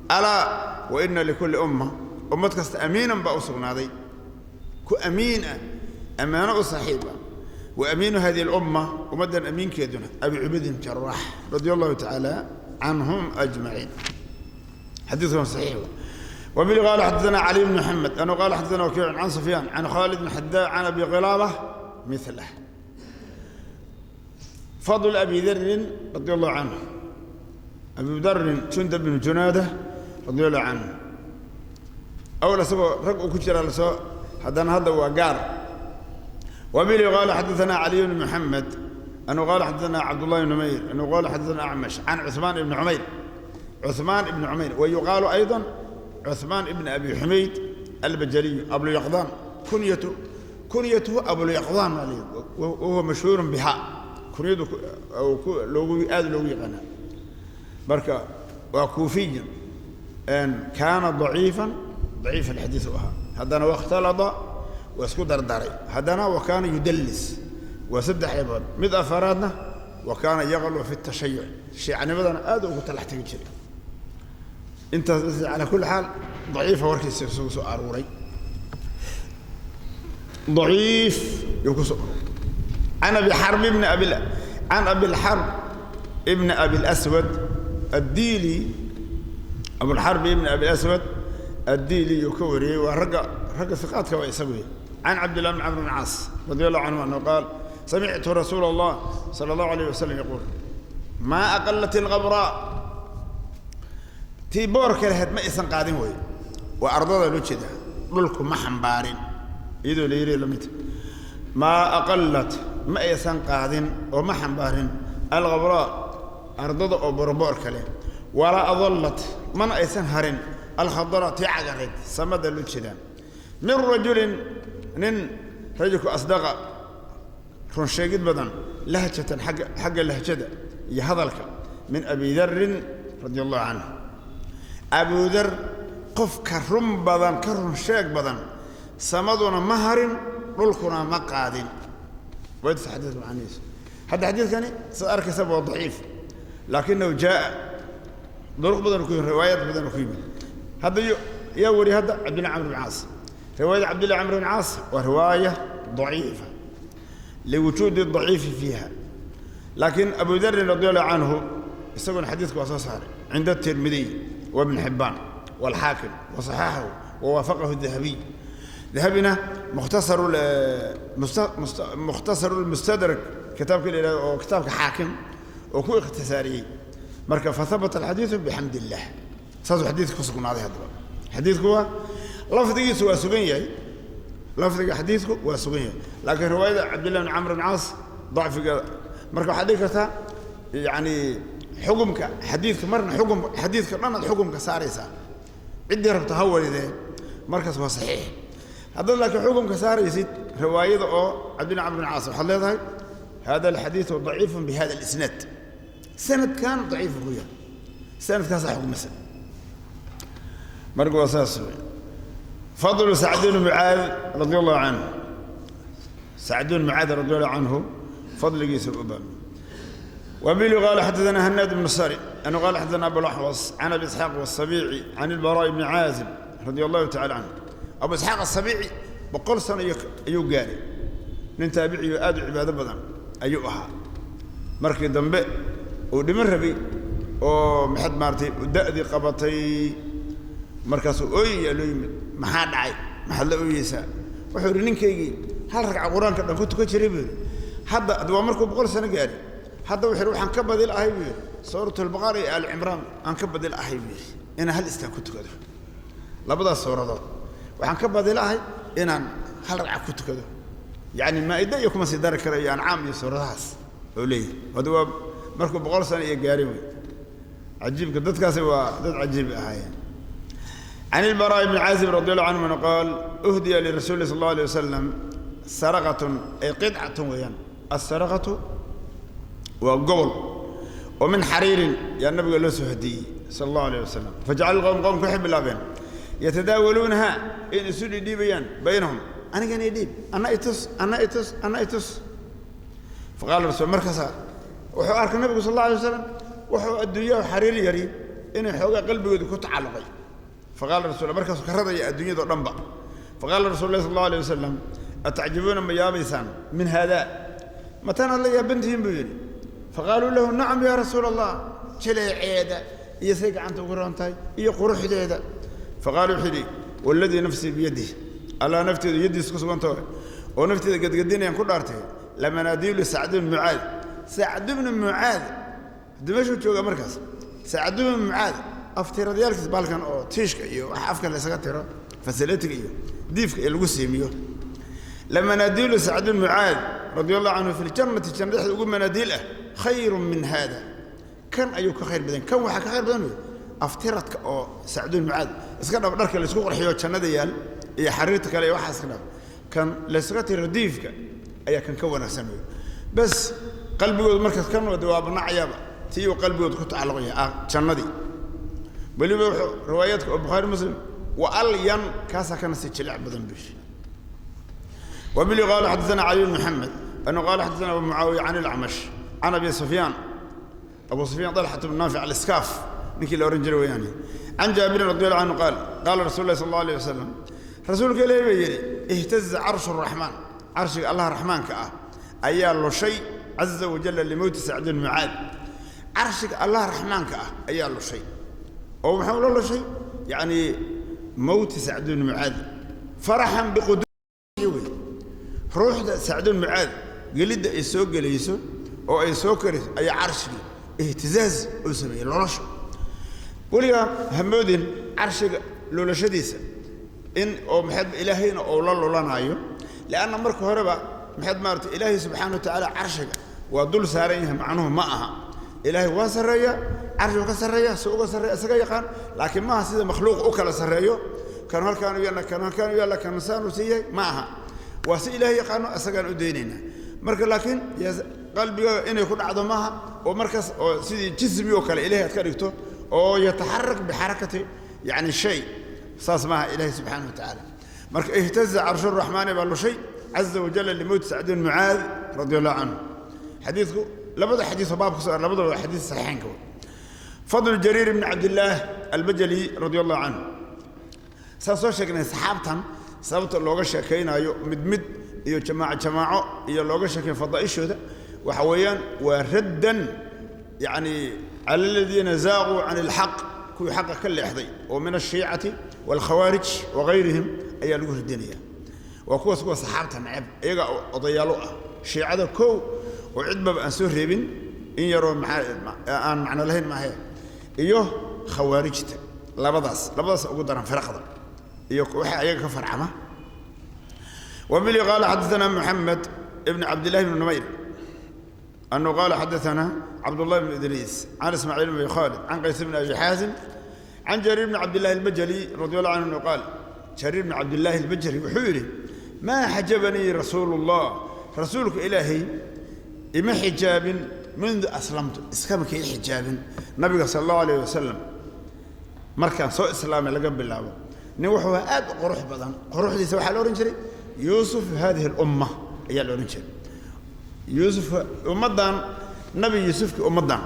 Alaa wa ina likulli umma, ummad kasta amiinan baa u sugnaaday, ku amiin ah, ammaano u saaxiib ah. Wa amiinu hadihi alumma, ummaddan amiinkeeduna Abi Cubaydin Jaraax radia allahu tacaala canhum ajmaciin. Xadiidkuna saxiix. وبه قال حدثنا علي بن محمد أنه قال حدثنا وكيع عن سفيان عن خالد بن حداء عن أبي قلابة مثله. فضل أبي ذر رضي الله عنه، أبي ذر جندب بن جنادة رضي الله عنه. أول سبب رق كجرا لسو هذا هذا وقار. وبه قال حدثنا علي بن محمد أنه قال حدثنا عبد الله بن نمير أنه قال حدثنا أعمش عن عثمان بن عمير، عثمان بن عمير، ويقال أيضا عثمان بن أبي حميد البجلي أبو اليقظان، كنيته أبو اليقظان وهو مشهور بها، كنيته لوgu aad loogu yaqaana. Marka waa kuufiy, kaana ضaciifa, ضaciif alxadiis u ahaa, haddana wakhtalada, waa isku dardaray, haddana wa kaana yudallis, waa saddex ceebood. Mid afaraadna wa kaana yaqlu fi الtashayuc, shiicanimadana aad ugu talax tegi jiray. Intaas calaa kulli xaal daciifa warkiisa isugu soo aruuray, daciif yuu ku soo aruuray. Can Abi Xarb ibn abi, can Abi Lxarb ibn Abi Laswad Addiili, Abulxarb ibn Abi Laswad Addiili yuu ka wariyey, waa ragga hiqaadka waa isagu. Can Cabdillah bn Camr bn Caas radi allahu canhu anhu qaal: samictu rasuula allah sala allahu alayh wasalam yaquul: maa aqalat algabraa, tii boorka lahayd ma aysan qaadin wey, waa ardada loo jeedaa, dhulku ma xambaarin iyadoo la yidhi lamid. Maa aqalat, ma aysan qaadin oo ma xambaarin algabraa, ardada oo borboorka leh, walaa adallat, mana aysan harin. Alkhadara tii cagarayd samada loo jeedaa. Min rajulin nin rajulku asdaqa run sheegid badan lahjatan xagga lahjada iyo hadalka min Abi Darin radia allahu canhu. Abu Dar qofka run badan ka run sheeg badan samaduna ma harin dhulkuna ma qaadin. Waytas xadiidka macnihiisu. Hadda xadiidkani sidaad arkaysaba waa daciif, laakinahu jaa'a duruq badan ku yimid, riwaayaad badan ku yimid. Hadda yaa wari hadda Cabdillah Camr bin Caas. Riwaayada Cabdillah Camr bin Caas waa riwaaya daciifa liwujuudi daciifi fiiha, laakiin Abu Darin radi allahu canhu isaguna xadiidka waa soo saaray cinda Tirmidiy wa Ibn Xibbaan waalxaakim wa saxaxahu wa waafaqahu Dahabiy. Dahabina Mukhtasaru Lmustadrak kitaabka la yidhahdo oo kitaabka Xaakim oo ku ikhtisaariyey. Marka fahabata alxadiidu bixamd illah, saasuu xadiidka ku sugnaaday. Haddaba xadiidku waa lafdigiisu waa sugan yahay, lafdiga xadiidku waa sugan yahay, laakiin riwaayada Cabdillah bin Camr bin Caas dacfiga. Marka waxaad dhigi kartaa yacni xukumka xadiidka marna xukum xadiidka dhan aad xukumka saaraysaa, ciddii rabta ha waridee, markaas waa saxiix. Haddaad laakiin xukumka saaraysid riwaayada oo Cabdillah Camr bin Caas, waxaad leedahay hada alxadiidu daciifun bihada alisnaad, sanadkan daciifu ku yahay, sanadkaasaa xukmisa. Marka waa saas wey. Fadlu Sacd bn Mucaad radi allahu canhu, Sacd bn Mucaad radi allahu canhu fadligiisa u baab. وبه قال حدثنا هناد بن السري أنه قال حدثنا أبو الأحوص عن أبي إسحاق والسبيعي عن البراء بن عازب رضي الله تعالى عنه. أبو إسحاق السبيعي 100 sano ayuu gaaray, nin taabiciyo aad u cibaado badan ayuu ahaa. Markii dambe uu dhiman rabay oo maxaad maartay da'dii qabatay, markaasuu ooyayaa loo yimid. Maxaa dhacay? Maxaad la ooyeysaa? Wuxuu yidhi ninkaygii hal ragca qur-aanka dhan ku tukan jiray buu yidhi. Hadda waa markuu 100 sano gaaray. Hadda wuxuu yidhi waxaan ka badil ahay buu yidhi Suuratulbaqara iyo Aalicimraan aan ka badil ahay buu yidhi inaan hal istaag ku tukado. Labadaas suuradood waxaan ka badil ahay inaan hal ragca ku tukado, yacni maa'ida iyo kuma sii dari karo iyo Ancaam iyo suuradahaas oo leeyahay. Hadda waa markuu 100 sano iyo gaaray wey. Cajiibka dadkaasi waa dad cajiib ahaayeen. عن البراء بن عازب رضي الله عنه قال أهدي لرسول الله صلى الله عليه وسلم سرقة أي قطعة ويان. السرقة وقبل ومن حرير يا النبي قال له هدي صلى الله عليه وسلم، فجعل القوم قوم كحب الأبين يتداولونها إن سودي ديبيان بينهم، أنا كان يديب أنا إتس أنا إتس أنا إتس. فقال الرسول مركزا وحو أرك النبي صلى الله عليه وسلم وحو الدنيا حرير يري إن حوغا قلبي كنت علقي. فقال الرسول مركز كرضي الدنيا دنبا. فقال الرسول الله صلى الله عليه وسلم أتعجبون ما يابسان من هذا متى الله يا بنتهم بيري؟ فقالوا له نعم يا رسول الله، jileeceeda iyo say gacanta ugu roon tahay iyo quruxdeeda. Faqaala wuxuu yidhi waladii nafsii biyadihi, Allah nafteedu yadiisa ku sugan tahay oo nafteeda gadgadinayaan ku dhaartay, lamanaadiilu Sacd bni Mucaad. Sacd bni Mucaad haddii meeshuu jooga markaas, Sacd bni Mucaad aftiradayaalkiis baalkan oo tiishka iyo wax afka la isaga tiro fasilatiga iyo diifka ee lagu siimiyo. Lamanaadiilu Sacd bni Mucaad radia allahu canhu fi ljannati, janna dhexda ugu manaadiil ah, khayrun min haada, kan ayuu ka khayr badan. Kan waxaa ka khayr badan wey aftiradka oo Sacd bni Mucaad iska dhab dharka laysku qurxiyo jannada yaal iyo xariirta kale iyo waxaa iska dhab, kan laysaga tiro diifka ayaa kan ka wanaagsan wey. Bas qalbigoodu markaas kan wada waa banacayaaba tii uu qalbigoodu ku tacalluqaya ah jannadii. Weliba wuxuu riwaayaadka oo Bukhaari Muslim wa alyan kaasaa kana sii jilic badan bish. وبلي قال حدثنا علي بن محمد أنه قال حدثنا أبو معاوية عن الأعمش عن أبي سفيان، أبو سفيان طلحة بن نافع الإسكاف نكي الأورنجر يعني، عن جابر رضي الله عنه قال قال رسول الله صلى الله عليه وسلم رسولك إليه بيجري اهتز عرش الرحمن، عرش الله الرحمن كأه أيال شيء عز وجل لموت سعد بن معاذ. عرشك الله الرحمن كأه أيال شيء أو محمد الله شيء يعني موت سعد بن معاذ فرحا بقدومه. ruuxda Sacd bn Mucaad gelidda ay soo gelayso oo ay soo karayso ayaa carshigii ihtizaaz uu sameeyey loolasho. Weligaa hamoodin carshiga loolashadiisa in oo maxaad ilaahayna uu la lolanaayo, lianna marka horeba maxaad maaragtay ilaahay subxaana wa tacaala carshiga waa dul saaran yahay. Macnuhu ma aha ilaahay waa sarreeya, Carshigu ka sarreeya, si uga sarreeya isaga yaqaan, laakiin maaha sida makhluuq u kala sarreeyo, kan halkaan u yaalla, kan halkaan u yaalla, kan saan u siiyey ma aha. Waa si Ilaahay yaqaano, isagaan u daynaynaa. Marka laakiin qalbiga inay ku dhacdo maaha oo markaas oo sidii jismi oo kale Ilahay aad ka dhigto oo yataxarak bixarakati yani shay, saas maaha Ilahay subxaanahu wa tacaala. Marka ihtaza carshu raxmaani baa lushay caza wajalla limowti Sacd bin Mucaad radi allahu canhu. Xadiidku, labada xadiis oo baabka soo labadaba waa xadiis saxiixaynka wey. Fadlu Jariir ibni Cabdillaah Albajali radi allahu canhu. Saan soo sheegnay, saxaabtan sababta looga sheekaynaayo mid mid iyo jamaaco jamaaco iyo looga sheekayn fadaa'ishooda waxa weeyaan waa raddan yacni cala aladiina zaaquu can alxaq, kuwii xaqa ka leexday oo min ashiicati waalkhawaarij wagayrihim ayaa lagu radinaya. Waa kuwaas kuwa saxaabta neceb, iyaga odayaalo ah shiicada kow oo cidbaba aan soo reebin, in yaroo maxaa aan macno lahayn maahe, iyo khawaarijta, labadaas ugu daran firaqda iyo waxa ayaga ka farcama. وبلي قال حدثنا محمد ابن عبد الله بن نمير أنه قال حدثنا عبد الله بن إدريس عن إسماعيل بن خالد عن قيس بن أبي حازم عن جرير بن عبد الله البجلي رضي الله عنه قال، جرير بن عبد الله البجلي وحوري: ما حجبني رسول الله، رسولك إلهي إما حجاب، منذ أسلمت إسكمك حجاب نبي صلى الله عليه وسلم. Markaan soo islaamay laga bilaabo, nin wuxuu aad u qurux badan, quruxdiisa waxaa la odhan jiray Yuusuf hadihi alumma ayaa la odhan jiray, Yuusuf ummaddan, Nabi Yuusufkii ummaddan,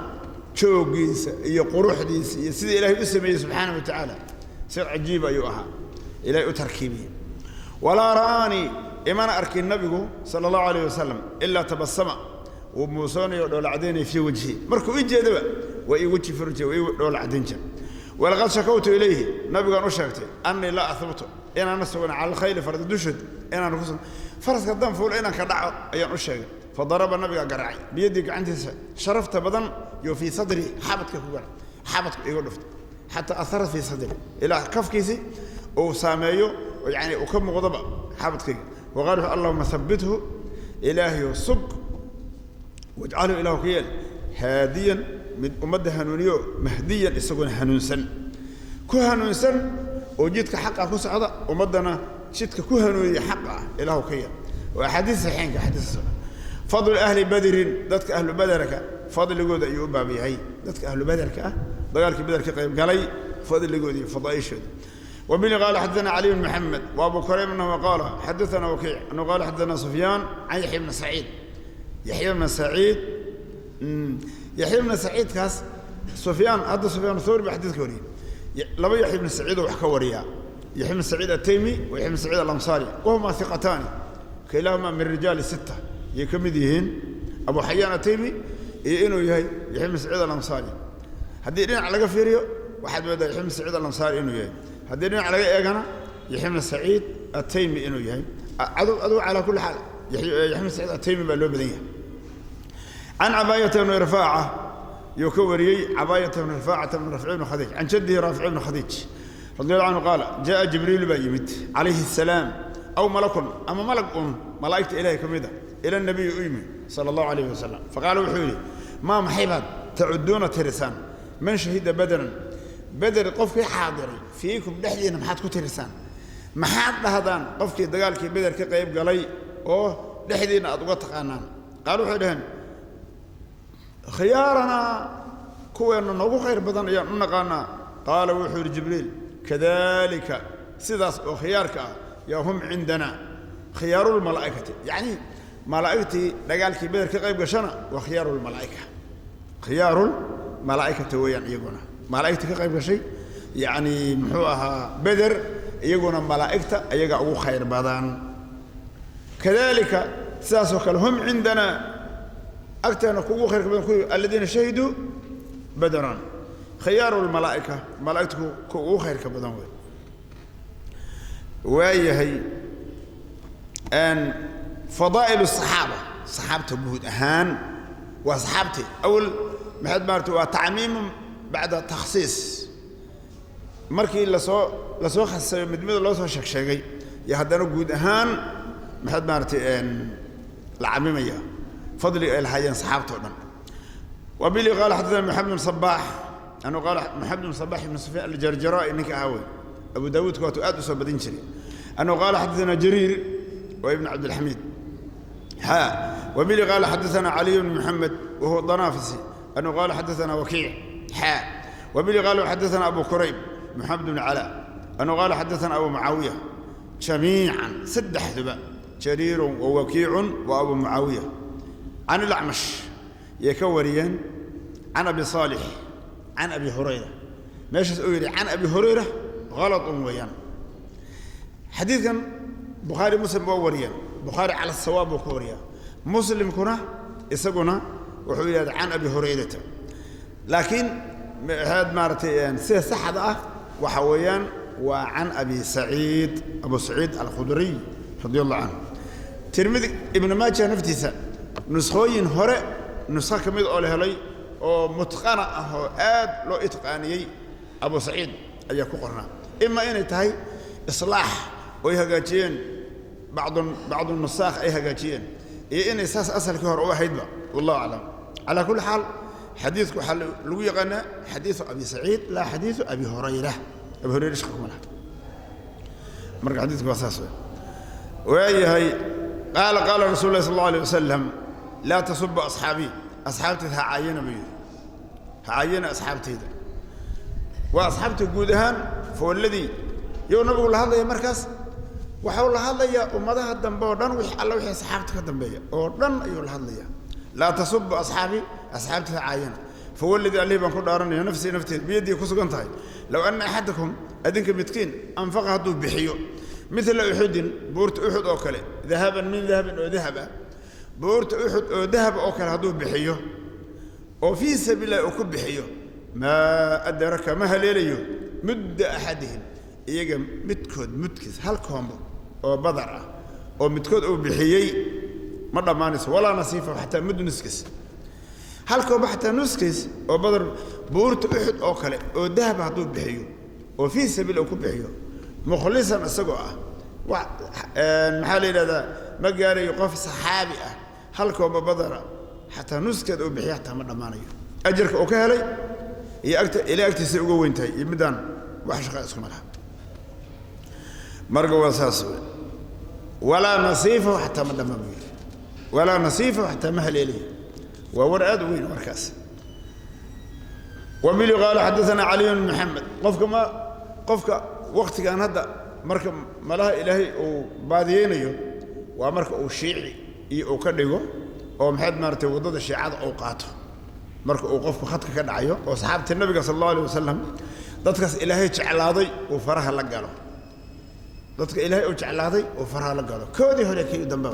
jooggiisa iyo quruxdiisa iyo sida Ilaahay u sameeyey subxaanahu wa tacaala, si cajiib ayuu ahaa Ilaahay u tarkiibiyey. Walaa ra'aanii, imana arkin nabigu sala allahu alayh wasalam, ilaa tabasama, wuu muusoonayo, dhoola caddaynaya, fii wajhi, markuu ii jeedaba waa ii weji furan jiray, waa ii dhoola caddayn jiray. Walaqad shakawtu ilayhi, nabigaan u sheegtay, annii laa ahbutu, inaana sugna cala alkhayli, farda dushood inaan ku sugna, faraska haddaan fuulo inaan ka dhaco ayaan u sheegay. Fadaraba, nabigaa garaacay, biyadii, gacantiisa sharafta badan yo, fii sadri, xabadka ku garacay, xabadku iga dhuftay, xataa aharat fii sadri, ilaa kafkiisii uu saameeyo, yani uu ka muuqdoba xabadkayga. Waqaal wuxuu: allahuma habbithu, Ilaahayow sug, wajcalhu, Ilahu ka yeel, haadiyan, mid ummadda hanuuniyo, mahdiyan, isaguna hanuunsan, ku hanuunsan oo jidka xaqa ku socda, ummaddana jidka ku hanuuniya xaqa ah Ilaahu ka yeel. Waa axaadiis saxiixinka xadiis socda. Fadlu ahli Badrin, dadka ahlu baderka fadligooda ayuu u baab yahay, dadka ahlu baderka ah, dagaalkii Beder ka qayb galay fadligooda iyo fadaa'ishooda. وبه قال حدثنا علي بن محمد وابو كريم انه قال حدثنا وكيع انه قال حدثنا سفيان عن يحيى بن سعيد. يحيى بن سعيد، يحيى بن سعيد kaas سفيان، هذا سفيان الثوري بحديث كوري، لما يحيى بن سعيد وحكى وريا، يحيى بن سعيد التيمي ويحيى بن سعيد الأنصاري، وهما ثقتان كلاهما من رجال الستة يكمديهن، أبو حيان التيمي إنه يحيى بن سعيد الأنصاري. Haddii dhinac laga fiiriyo waxaad moodaa Yaxya bn Saciid Alansaari inuu yahay, haddii dhinac laga eegana Yaxya bn Saciid Ataymi inuu yahay. Adugu calaa kulli xaal Yaxya bn Saciid Ataymi baa loo badan yahay. Can Cabaayata bni Rifaaca yuu ka wariyey, Cabaayata bni Rifaacata bni Rafci bni Khadiij, can jaddihi Raafic bni Khadiij radi allahu canhu qaala: jaa'a Jibriilu baa yimid calayhi assalaam, aw malakun, ama malag un malaa'igta Ilahay ka mid a, ila nabiyi u yimid sala allahu alayhi wasalam, faqaala, wuxuu yidhi: maa, maxay baad tacuduuna, tirisaan, man shahida Badran, Beder qofkii xaadiray, fiikum, dhexdiina maxaad ku tirisaan, maxaad dhahdaan qofkii dagaalkii Beder ka qayb galay oo dhexdiinna aad uga taqaanaan? Qaal, waxay dhaheen: khiyaaranaa, kuweenna noogu khayr badan ayaan u naqaanaa. Qaala, wuxuu yidhi Jibriil: kadalika, sidaas oo khiyaarka ah yaa hum cindana khiyaarulmalaa'ikati, yacni malaa'igtii dagaalkii Beder ka qayb gashana waa khiyaarulmalaa'ika, khiyaarulmalaa'ikata weeyaan iyaguna malaa'igta ka qayb gashay, yacni muxuu ahaa Beder, iyaguna malaa'igta ayagaa ugu khayr badan. Kadalika, sidaasoo kale, hum cindana, agteena kugu khayrka badan kuwii aladiina shahiduu Badran khiyaaru lmalaa'ika, malaa'igta ku ugu khayrka badan wey. Waayahay, fadaa'il asaxaaba, saxaabta guud ahaan waa saxaabtii awal, maxaad maarata, waa tacmiimu bacda takhsiis. Markii lasoo khasisayo, mid mida loo soo sheeg sheegay iyo haddana guud ahaan maxaad maaratay la camimaya fadliga ay lahaayeen saxaabta o dhan. Wabili qaala xaddaثana Maxamed bn Sabaax. أنه قال محمد بن صباح بن سفيان الجرجرائي إنك أهوي أبو داود كواتو آد أصاب بدنشري أنه قال حدثنا جرير وابن عبد الحميد ها وبلي قال حدثنا علي بن محمد وهو الضنافسي أنه قال حدثنا وكيع حاء وبلي قال حدثنا أبو كريب محمد بن علاء أنه قال حدثنا أبو معاوية جميعا سدح ذباء جرير ووكيع وأبو معاوية عن الأعمش يكوريا عن أبي صالح عن أبي هريرة ماشي سؤالي عن أبي هريرة غلط ويان حديثا بخاري مسلم ووريا بخاري على الصواب وكوريا مسلم كنا يسقنا وحويل عن أبي هريرة لكن هذا مرتين سه صحة وحويان وعن أبي سعيد أبو سعيد الخدري رضي الله عنه ترمذي ابن ماجه نفتيسة نسخوين هراء نسخة كميد أولها لي ومتقنة آد لو إتقاني أبو سعيد أي كقرنا إما إن تهي إصلاح ويهجاتين بعض النساخ أي هجاتين إيه إن أساس أصل كهر واحد بقى والله أعلم. على كل حال حديثك حل لو يغنى حديث أبي سعيد لا حديث أبي هريرة. أبي هريرة إيش حكمنا؟ مرجع حديثك أساسه. وهي هي قال قال رسول الله صلى الله عليه وسلم لا تسب أصحابي أصحابتي هعينة بيه هعينة أصحابتي ده وأصحابتي جودهان فوالذي يوم نقول هذا يا مركز وحول هذا يا أمضاها الدنبا ودن وح الله وح أصحابتك الدنبية ودن يقول هذا يا لا تسب أصحابي أصحابتي هعينة فوالذي عليه بنقول دارني نفسي نفسي بيدي كسكنتهاي لو أن أحدكم أدنك متكين أنفق هدو بحيو مثل أحد بورت أحد أكله ذهبا من ذهب أو ذهب بورت أحد أو ذهب أكل هدو بحيو وفي سبيل أكب بحيو ما أدرك ما هليليو مد أحدهم إيجا متكود متكس هل كومبو أو بدرة أو متكود أو بحيي مرة ما نس ولا نصيفة حتى مد نسكس هل كومبو حتى نسكس أو بدر بورت أحد أكله أو ذهب هدو بحيو وفي سبيل أكب بحيو مخلصا السجوة محل هذا ما جاري يقف صحابي هل كومبو بدرة حتى نسكت أو بحيي حتى مرة ما نيو أجرك أوكي هي إلى أكتسي أقوى انتهي يمدان وحش خاصكم لها مرقوا وساس ولا نصيفه حتى ما دم ولا نصيفه حتى مهل إليه وورد وين وركاس وملي قال حدثنا علي بن محمد قفك ما قفك وقت كان هذا مركب ملها إلهي وبادينيو ومركب أو شيعي أو كديغو أو محد مرتي وضد الشيعة أو قاته marka uu qofku khadka ka dhacayo oo saxaabta nabiga sallallahu alayhi wasallam dadkaas ilaahay jeclaaday oo faraha la galo dadka ilaahay uu jeclaaday oo faraha la galo koodii hore kii dambe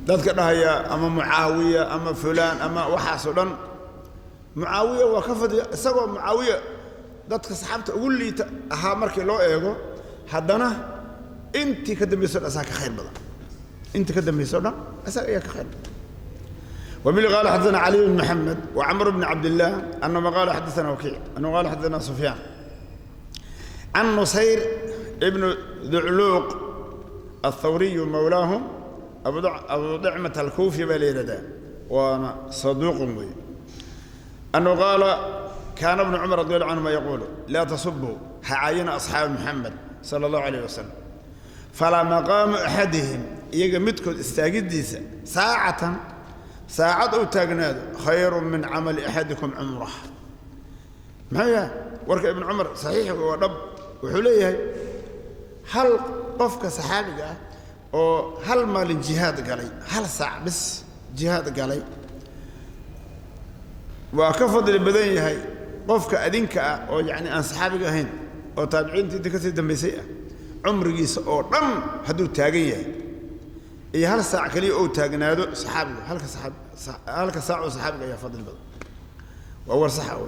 dadka dhahaya ama Muaawiya ama fulaan ama waxaas oo dhan Muaawiya waa ka fadhiya isagoo Muaawiya dadka saxaabta ugu liita ahaa markii loo eego haddana intii ka dambeysay asaa ka khayr badan intii ka dambeysay dhan asaa ayaa ka khayr badan. ومن قال حدثنا علي بن محمد وعمر بن عبد الله أنه قال حدثنا وكيع أنه قال حدثنا سفيان عن نصير ابن ذعلوق الثوري مولاهم أبو دعمة الكوفي بليلة وأنا صدوق بي أنه قال كان ابن عمر رضي الله عنهما يقول لا تصبوا هعاين أصحاب محمد صلى الله عليه وسلم فلا مقام أحدهم يجمدكم استاجديسة ساعة ساعد أو تاجناد خير من عمل أحدكم عمره. ما هي ورك ابن عمر صحيح ورب وحليه هل قفك صحابي أو هل مال الجهاد قالي هل ساعة بس جهاد قالي وكفض البدنية هاي قفك أدينك أو يعني أن صحابي هين أو تابعين تدكتي دمبيسية عمر جيس أو رم هدو تاجية إيه هل ساعة كلي أو تاجنادو صحابي هل كصحاب هل كساعة صحابي يا فضل بدر وأول صحابي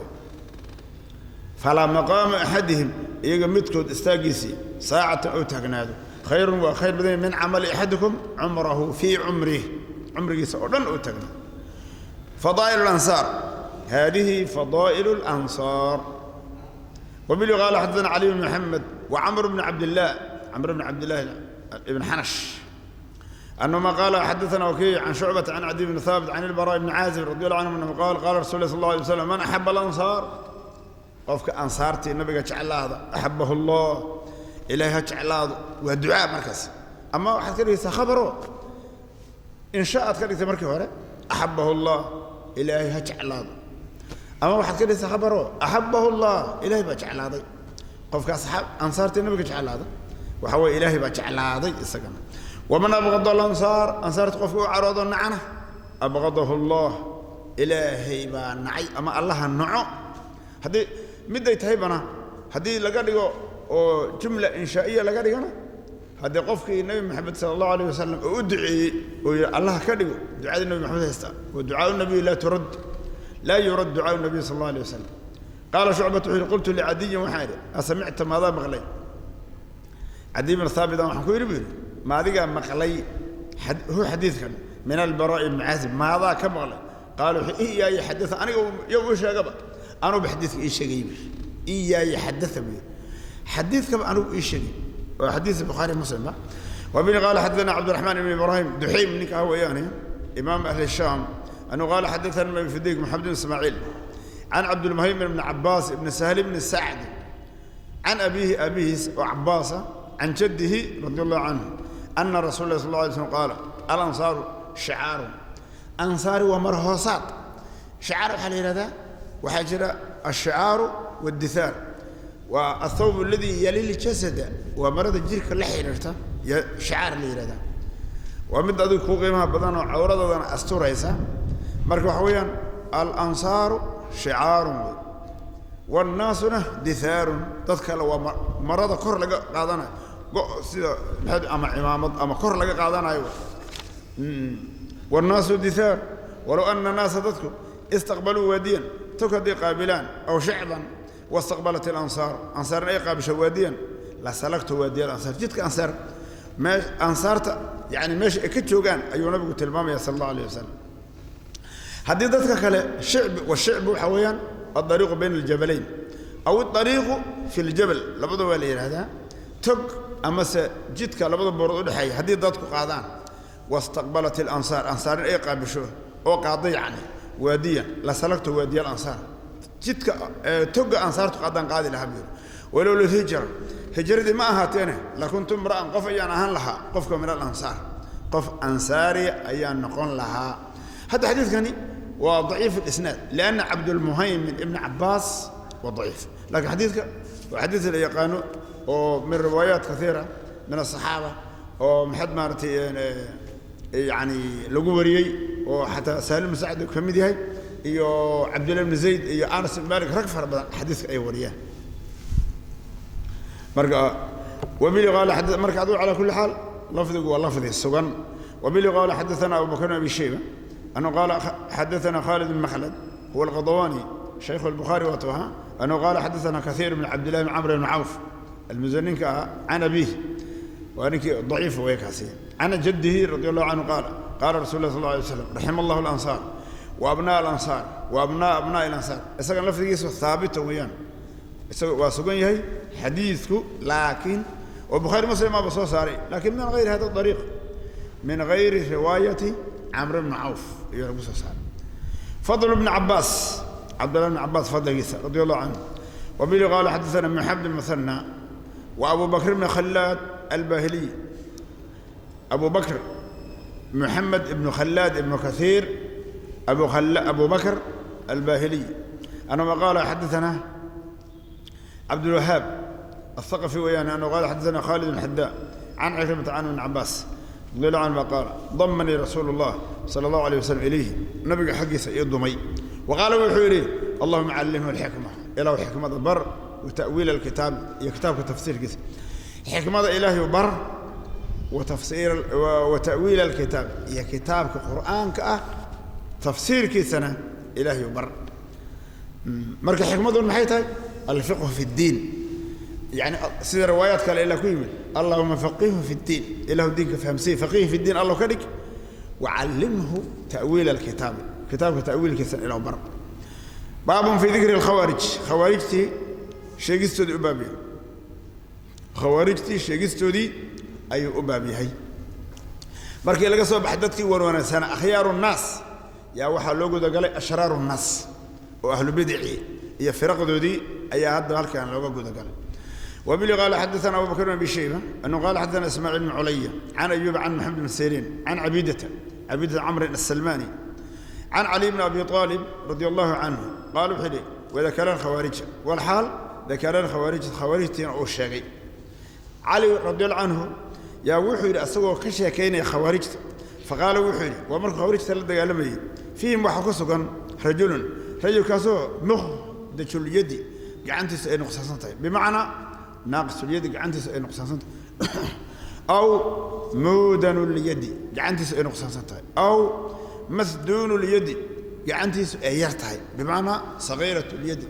فلا مقام أحدهم يجمدكم استاجسي ساعة أو تاجنادو خير وخير بدل من عمل أحدكم عمره في عمره عمره سأرن أو تاجنادو. فضائل الأنصار هذه فضائل الأنصار. وبالي قال حدثنا علي بن محمد وعمر بن عبد الله عمرو بن عبد الله بن حنش أنما قال حدثنا وكيع عن شعبة عن عدي بن ثابت عن البراء بن عازب رضي الله عنه أنه قال قال رسول الله صلى الله عليه وسلم من أحب الأنصار قفك أنصارتي النبي جعل هذا أحبه الله إلهي جعل هذا والدعاء مركز أما واحد كريسة خبره إن شاءت كريسة مركز أحبه الله إلهي جعل هذا أما واحد كريسة خبره أحبه الله إلهي بجعل هذا قفك أصحاب أنصارتي النبي جعل هذا وحوى إلهي بجعل هذا السكن ومن أبغض الأنصار أنصار قفك عرض النعنة أبغضه الله إلهي بنعي أما الله النعو هذه مدة تهيبنا هذه لقى جملة إنشائية لقى هذه قفك النبي محمد صلى الله عليه وسلم أدعي الله كدغ دعاء النبي محمد هستا ودعاء النبي لا ترد لا يرد دعاء النبي صلى الله عليه وسلم. قال شعبة قلت لعدي وحاري أسمعت ماذا مغلي عدي بن ثابت waxaan ku yiri ma adiga maqlay هو حديث كان من البراء بن عازب ماذا كمغلي قالوا إياي حدث أنا يو شيغبا أنا بحديث إي شيغي إياي حدث بي حديثك أنا إي شيغي وحديث البخاري مسلم. وابن قال حدثنا عبد الرحمن بن إبراهيم دحيم نك هو يعني إمام أهل الشام أنه قال حدثنا ابن فديك محمد بن إسماعيل عن عبد المهيمن بن عباس بن سهل بن سعد عن أبيه وعباس عن جده رضي الله عنه أن رسول الله صلى الله عليه وسلم قال الأنصار شعار أنصار ومرهوصات شعار حليل هذا وحجر الشعار والدثار والثوب الذي يلي الجسد ومرض الجيرك اللحيرته شعار اللي هذا ومد أدو قيمها بدن وعورضنا أستوريسا مركو حويا الأنصار شعار والناس دثار تذكر ومرض كور لقى قادنا سيدا أما عمامة أما كور لقى قادنا أيوة والناس دثار ولو أن الناس تذكر استقبلوا واديا تكدي قابلان أو شعبا واستقبلت الأنصار أنصار أي قابش واديا لا سلكت وادي الأنصار جدك أنصار ما أنصارت يعني ماشي كتشوغان أيها النبي قلت المام صلى الله عليه وسلم هذه ذاتك كلا شعب والشعب حويا الطريق بين الجبلين أو الطريق في الجبل لابد ولي هذا تك أما جدك لابد برضو حي هذه ذاتك قادان واستقبلت الأنصار أنصار أي قابشوه أو قاضي يعني واديا لا سلكت وادي الأنصار جدك تك أنصار تقادان قاضي لها بير ولو الهجرة هجرتي ما هاتينه لكنت امرأ قف أيان أهان لها قفك من الأنصار قف أنصاري أيان نقول لها. هذا حديث كان وضعيف الإسناد لأن عبد المهيمن ابن عباس وضعيف لكن حديثك وحديث اللي يقانو ومن روايات كثيرة من الصحابة ومحد مارتي يعني لقوري وحتى سالم سعد كمدي هاي إيو عبد الله بن زيد إيو أنس بن مالك ركفر بدن حديث أي وريان مرقى وبلي قال حدث مرقى عدو على كل حال لفظ ولفظ السجن. وبلي قال حدثنا أبو بكر بن أبي شيبة أنه قال حدثنا خالد بن مخلد هو الغضواني شيخ البخاري وطوها أنه قال حدثنا كثير من عبد الله بن عمرو بن عوف المزنين عن أبيه وأنك ضعيف ويكاسي عن جده رضي الله عنه قال قال رسول الله صلى الله عليه وسلم رحم الله الأنصار وأبناء الأنصار وأبناء أبناء الأنصار إسقى لفظ يسوع ثابت ويان وسجن يهي حديثك لكن وبخاري مسلم ما بصوص عليه لكن من غير هذا الطريق من غير رواية عمرو بن عوف فضل بن عباس عبد الله بن عباس فضل عيسى رضي الله عنه. وبه قال حدثنا محمد بن مثنى وأبو بكر بن خلاد الباهلي أبو بكر محمد بن خلاد بن كثير أبو بكر الباهلي أنه قال حدثنا عبد الوهاب الثقفي ويانا أنه قال حدثنا خالد بن حداء عن عكرمة عن ابن عباس رضي الله عنه قال ضمني رسول الله صلى الله عليه وسلم إليه نبي حقي سيد ضمي وقال وحوري اللهم علمه الحكمة إلى الحكمة بر وتأويل الكتاب يا كتاب تفسير كذا حكمة إلهي بر وتفسير وتأويل الكتاب يا كتاب القرآن كأ تفسير كسنة إلهي بر مركز حكمة المحيطة الفقه في الدين يعني سيد روايات قال إلا كيمل اللهم فقهه في الدين إله الدين كفهمسيه فقيه في الدين الله كذلك وعلمه تأويل الكتاب كتاب تأويل كسن إلى بر. باب في ذكر الخوارج خوارجتي شيغستودي أبابي خوارجتي شيغستودي أي أبابي هي. Markii laga soo baxay dadkii wanwanaagsanaa, akhyaaru nnaas, yaa waxaa loo gudagalay ashraaru nnaas oo ahlu bidici iyo firaqdoodii ayaa hadda halkan looga gudagalay. وبلي قال حدثنا أبو بكر بن أبي شيبة أنه قال حدثنا إسماعيل بن علية عن أيوب عن محمد بن سيرين عن عبيدة عمرو السلماني عن علي بن أبي طالب رضي الله عنه قال وحدي وذكر الخوارج والحال ذكر الخوارج خوارجتين أو الشاقي. علي رضي الله عنه يا وحيد أسوأ كشيكين خوارجت، فقال وحيد ومرك خوارجت لدغالمي فيهم waxa ku sugan rajulun rajulkaasoo muhdajul yadi gacantiisa ay nuqsaansan tahay, bimacnaa naaqisul yadi gacantiisa ay nuqsaansan tahay, aw muudanul yadi gacantiisa ay nuqsaansan tahay, aw masduunul yadi gacantiisu ay yar tahay, bimacnaa sagiiratul yadi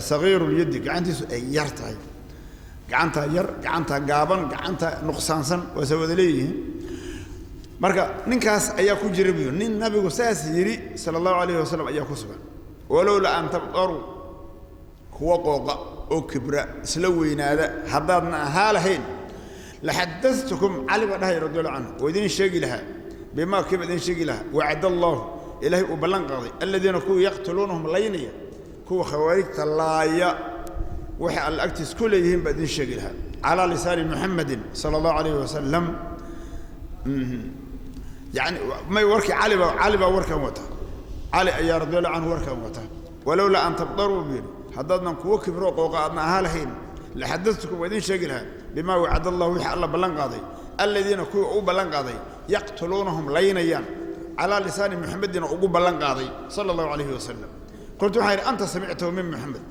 sagiirul yadi gacantiisu ay yar tahay, gacanta yar, gacanta gaaban, gacanta nuqsaansan waa se wada leeyihiin. Marka ninkaas ayaa ku jira buu nin nabigu saas yidhi sala allahu alayhi wasalam ayaa ku sugan. Walowla an tabdaru kuwa qooqa oo kibra isla weynaada haddaadna ahaa lahayn laxadatukum, cali baa dhahay radiallahu canhu, oo idiin sheegi lahaa bimaa kiiba idiin sheegi lahaa wacada allahu ilaahay uu ballan qaaday aladiina kuwa yaqtuluunahum laynaya, kuwa khawaarijta laaya waxay alla agtiis ku leeyihiin baa idiin sheegi lahaa calaa lisaani muxamedin sala allahu alayhi wasalam. Yani may warkii cali baa, cali baa warkan wata, cali ayaa radiallahu canhu warkan wata. Walowlaa an tabdaruu buu yidhi haddaadnan kuwo kibro qooqa aadna ahaa lahayn laxadatukum waa idiin sheegi lahaa bimaa wacada allahu wixii alla ballan qaaday aladiina kuwa u ballan qaaday yaqtuluunahum laynayaan calaa lisaani muxamedina ugu ballan qaaday sala allahu alayhi wasalam. Qultu waxaan yidhi anta samictahu min muxamed,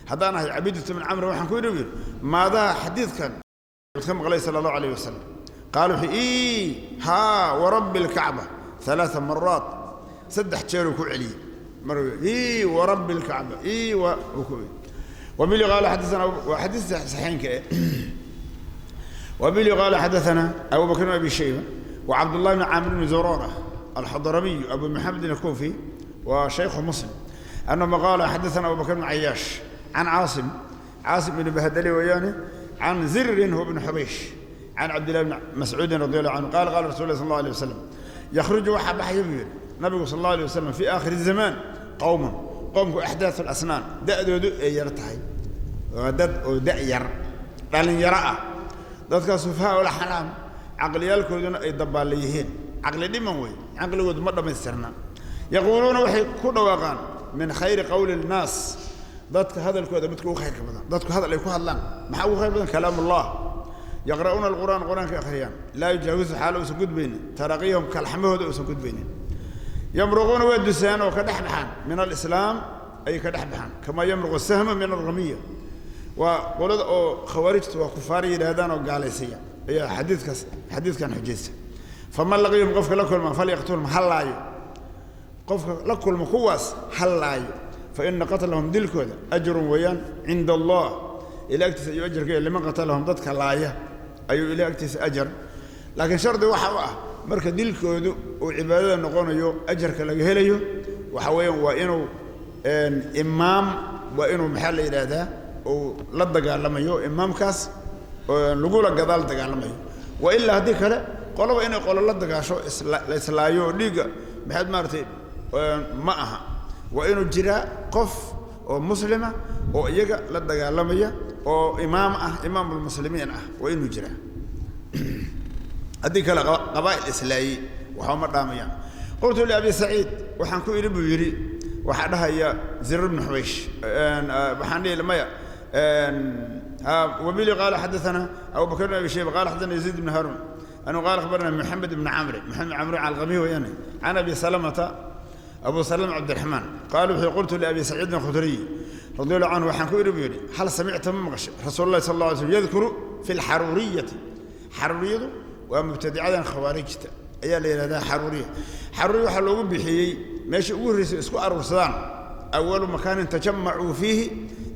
haddaan ahay cabidatu min camri waxaan ku yidhi buu yidhi maadaha xadiidkan ka maqlay sala allahu alayhi wasalam? Qaal wuxuu ii haa warabbi alkacba ثلاث maraat, saddex jeeruu ku celiyey mar ii warabbi alkacba ii wa وبلي قال حدثنا وحديث صحيحين. وبلي قال حدثنا أبو بكر بن أبي شيبة وعبد الله بن عامر بن زرارة الحضرمي أبو محمد الكوفي وشيخ مسلم أنه قال حدثنا أبو بكر بن عياش عن عاصم، عاصم بن بهدلي وياني، عن زر هو بن حبيش عن عبد الله بن مسعود رضي الله عنه قال قال رسول الله صلى الله عليه وسلم يخرج waxaa baxaya buu yidhi nabigu sal allahu alay wasalam fi aakhiri zamaan qowmun, qowmku axdaathu alasnaan da'doodu ay yar tahay, waa dad oo da' yar dhallinyaro ah, dadkaa sufahaa ul axlaam caqliyaalkooduna ay dabaalle yihiin, caqli dhiman wey, caqligoodu ma dhammaystirna. Yaquuluuna waxay ku dhawaaqaan min khayri qowli nnaas dadka hadalkooda midka ugu khayrka badan, dadku hadal ay ku hadlaan maxaa ugu khayr badan? Kalaam allah. Yaqra'uuna alqur'aan qur'aanka akhriyaan, laa yujaawisu xaalo uusan gudbaynin taraqiyahum kalxamahooda uusan gudbaynin. Yamruquuna waa dusaan oo ka dhex baxaan min alislaam ayay ka dhex baxaan kamaa yamruqu sahma min alramiya. Waa qolada oo khawaarijtu waa kufaar yidhaahdaan oo gaalaysaya ayaa xadiidkaas xadiidkan xujaysta. Faman laqiyahum qofka la kulma falyaqtulhum ha laayo, qofka la kulma kuwaas ha laayo, fa ina qatlahum dilkooda ajrun weeyaan cinda allah ila agtiisa ayuu ajarka liman qatalahum dadka laaya ayuu ila agtiisa ajar. Laakiin shardi waxa u ah marka dilkoodu uu cibaadada noqonayo ajarka laga helayo waxa weeyaan waa inuu imaam, waa inuu maxaa la yidhaahdaa uu la dagaalamayo imaamkaas lagula gadaal dagaalamayo. Wa ilaa haddii kale qoloba inay qolo la dagaasho la islaayo oo dhiigga maxaad maaragtay ma aha. Waa inuu jiraa qof oo muslima oo iyaga la dagaalamaya oo imaam ah, imaamulmuslimiin ah waa inuu jiraa. Haddii kale qabaa'il islaayey waxba ma dhaamayaan. Qultu liabi saciid waxaan ku idhi buu yidhi, waxaa dhahaya zir bnu xubaysh, waxaan dhihi maya. وبلي قال حدثنا أبو بكر بن أبي شيبة قال حدثنا يزيد بن هارون أنه قال أخبرنا محمد بن عمرو، محمد بن عمرو على وياني، عن أبي سلمة، أبو سلمة عبد الرحمن قال قلت لأبي سعيد الخدري رضي الله عنه waxaan ku idhi buu yidhi hal samicta ma maqashay rasuul allahi sal alla alay slam yadkuru fi lxaruuriyati? Xaruuriyadu waa mubtadicadan khawaarijta ayaa la yidhahdaa xaruuriya. Xaruuriya waxaa loogu bixiyey meesha ugu horreysay isku aruursadaan, awalu makaanin tajamacuu fiihi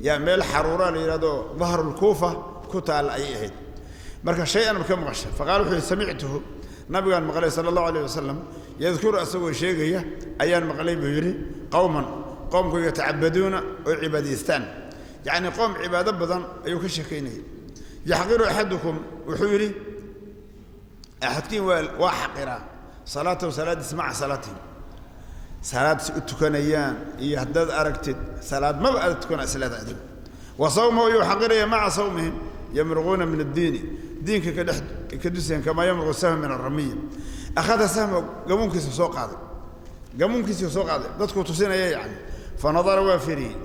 yaa meel xaruura la yidhahdo dahru lkuufa ku taalla ayay ahayd. Marka shay-an ma ka maqashay? Faqaala wuxuu yidhi samictuhu, nabigaan maqlay sala allahu alayh wasalam yadkuru asagoo sheegaya ayaan maqlay buu yidhi qowman qoomku yatacabaduuna oo cibaadaystaan, yacni qoom cibaado badan ayuu ka sheekaynayay. Yaxqiru axadukum wuxuu yidhi Axadkiin waa xaqiraa salaatahu salaadiis maca salaatihim, salaad si u tukanayaan iyo haddaad aragtid salaad maba aada tukana islaada adigu. Wa sawmahu ayuu xaqiraya maca sawmihim, yamruquuna min addiini, diinka ka dhex ka dusayaan, kamaa yamruqu sahma min aramiya. Akhada sahma, gamuunkiisa soo qaaday, gamuunkiisii soo qaaday, dadkuu tusinaya yacni. Fanadara, waa fiiriyey.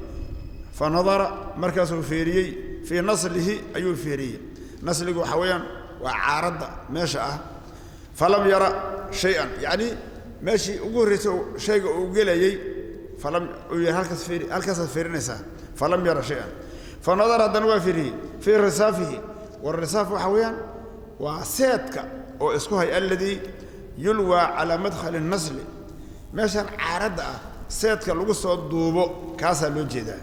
Fanadara, markaasuu fiiriyey, fii naslihi ayuu fiiriyey. Nasligu waxaa weeyaan waa caaradda meesha ah. Falam yara shay-an, yacni meeshii ugu horreysay shayga uu gelayey. Falam uu yahay halkaas fiiri, halkaasaad fiirinaysaa. Falam yara shay-an. Fanadara, haddana waa fiiriyey, fii risaafihi. Warisaaf waxaa weeyaan waa seedka oo isku hay, alladii yulwaa calaa madkhali nasli, meeshan caaradda ah seedka lagu soo duubo, kaasaa loo jeedaa.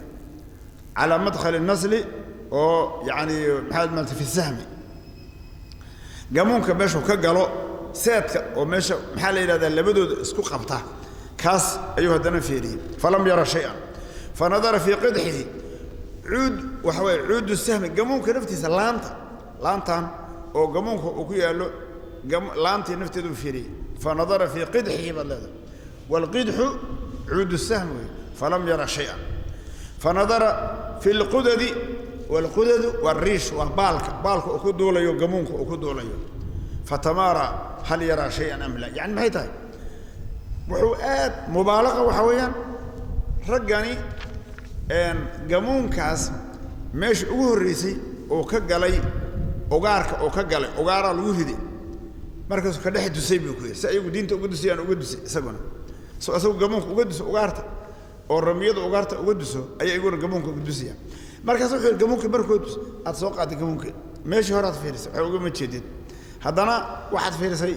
Calaa madkhali nasli oo yacni maxaad maarata fi sahmi, gamuunka meeshuu ka galo seedka oo meesha maxaa la yidhahdaa labadooda isku qabta, kaas ayuu haddana fiiriyey. Falam yara shay-an. Fanadara fii qidxihi, cuud waxa waye cuudu sahmi, gamuunka naftiisa, laanta, laantan oo gamuunka uu ku yaallo, laantii nafteedu fiiriyey. Fanadara fii qidxihi baad leedahay, waalqidxu cuudu sahmi wey. Falam yara shay-an. Fanadara fi lqudadi, waalqudadu waa riish, waa baalka, baalka uu ku duulayo gamuunka uu ku duulayo. Fatamaara hal yaraa shay-an am laa. Yani maxay tahay? Wuxuu aad mubaalaqa waxaa weeyaan raggani gamuunkaas meesha ugu horreysay uu ka galay ugaarka, uu ka galay ugaaraa lagu riday, markaasuu ka dhex dusay buu ku yidhi. Si ayagu diinta uga dusayaan uga dusay isaguna, so isagu gamuunka uga duso ugaarta oo ramiyada ugaarta uga duso ayaa iyaguna gamuunka uga dusayaan. Markaas wuxuu yidhi gamuunka markood aad soo qaaday gamuunka, meeshii hore aad fiirisay, waxa ugama jeedid. Haddana waxaad fiirisay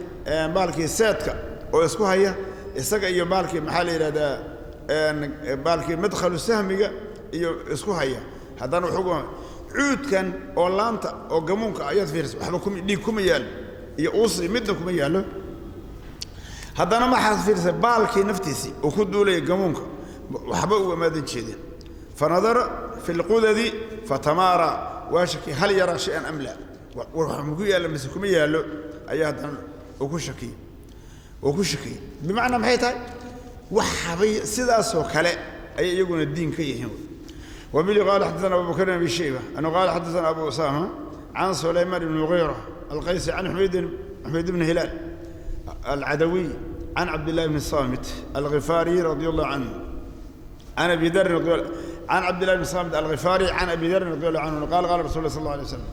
baalkii seedka oo isku haya isaga iyo baalkii maxaa la yidhahdaa baalkii madkhalu sahmiga iyo isku haya. Haddana wuxuu cuudkan oo laanta oo gamuunka ayaad fiirisay, waxba kuma dhiig kuma yaallo iyo uusi midna kuma yaallo. Haddana waxaad fiirisay baalkii naftiisii uu ku duulaya gamuunka, waxba ugamaadan jeedin. Fanadara fi lqudadi fatamaara, waa shakiyey, hal yaraa shay-an am laa, wax maku yaallo mise kuma yaallo ayaa haddana uu ku shakiyey, uu ku shakiyey. Bimacnaa maxay tahay? Waxabay sidaasoo kale ayay iyaguna diin ka yihiin. وبه قال حدثنا أبو بكر بن أبي شيبة أنه قال حدثنا أبو أسامة عن سليمان بن مغيرة القيسي عن حميد بن هلال العدوي عن عبد الله بن الصامت الغفاري رضي الله عنه عن أبي ذر رضي الله عن عبد الله بن الصامت الغفاري عن أبي ذر رضي الله عنه قال قال رسول الله صلى الله عليه وسلم: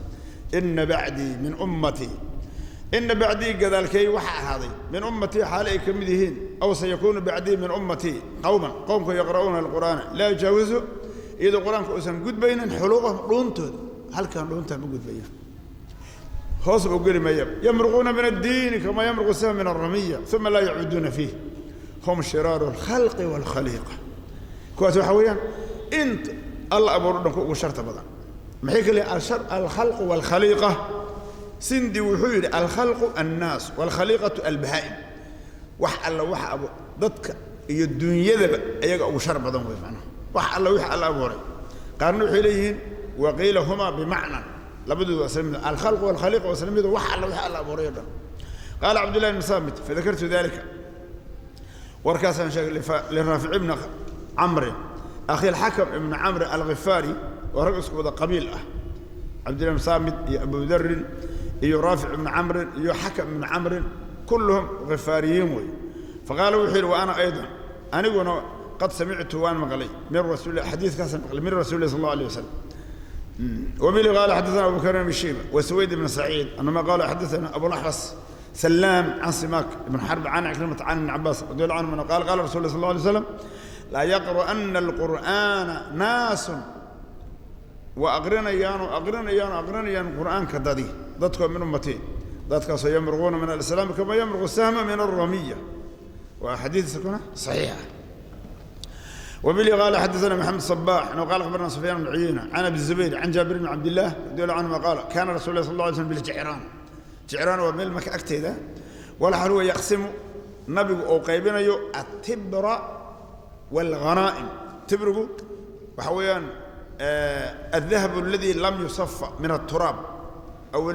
إن بعدي من أمتي، إن بعدي gadaalkay waxa ahaaday، min ummatii xaale ay ka mid yihiin، aw sayakuunu bacdii min ummatii qowman, qowmka yaqra'uuna alqur'aana laa yujaawizu, iyadoo qur-aanka uusan gudbaynin, xuluuqahum, dhuuntooda, halkan dhuuntaa ma gudbayaan, hoos u geli maya. Yamruquuna min addiini kama yamruqu sahmu min alramiya, uma laa yacuuduuna fiih, hum shiraaru alkhalqi waalkhaliiqa. Kuwaas waxaa weeyaan inta Alla abuuro dhanku ugu sharta badan. Maxay ka leeyihin alkhalqu waalkhaliiqa? Sindi wuxuu yidhi: alkhalqu annaas waalkhaliiqatu albahaa'im. Wax alla waxa abu dadka iyo dunyadaba ayaga ugu shar badan wey, macnaha wax alla wix Alla abuuray. Qaarna waxay leeyihiin waqiila humaa bimacnan, labadoodu waa isla mid, alkhalqu waalkhaliiqa waa isla mid, wax alla wix Alla abuuray o dhan. Qaala Cabdullahi bn Saamit: fadakartu dalika, warkaasaan sheegay, liraafic ibni Camrin akhi Alxakam ibni Camri Alghifaari, oo rag isku wada qabiil ah, Cabdillahi bn Saamit iyo Abu Darin iyo Raafic ibni Camrin iyo Xakam ibni Camrin, kulluhum ghifaariyiin wey. Faqaala, wuxuu yidhi: wa ana aydan, aniguna, qad samictu, waan maqlay, min rasuuli, xadiiskaasaan maqlay, min rasuuli sal allahu alayh wasalam. وبه قال حدثنا أبو بكر بن شيبة وسويد بن سعيد أنما قال حدثنا أبو الأحوص سلام عن سماك بن حرب عن عكرمة عن ابن عباس رضي الله عنهما قال: قال رسول الله صلى الله عليه وسلم: لا يقرأن القرآن ناس, waa aqrinayaan oo aqrinayaan oo aqrinayaan qur'aanka dadi dadkoo, min ummatii, dadkaasoo, yamruquuna min alislaami kama yamruqu sahma min alramiya. Waa xadiid isaguna saxiix ah. وبه قال حدثنا محمد صباح انه قال اخبرنا سفيان بن عيينه عن ابي الزبير عن جابر بن عبد الله رضي الله عنهما قال: كان رسول الله صلى الله عليه وسلم بالجعران. Jicraan waa meel Maka agteeda. Walxal huwa yaqsimu, nabigu uu qaybinayo, atibra waalghanaa'im. Tibrigu waxa weeyaan الذهب الذي لم يصفى من التراب أو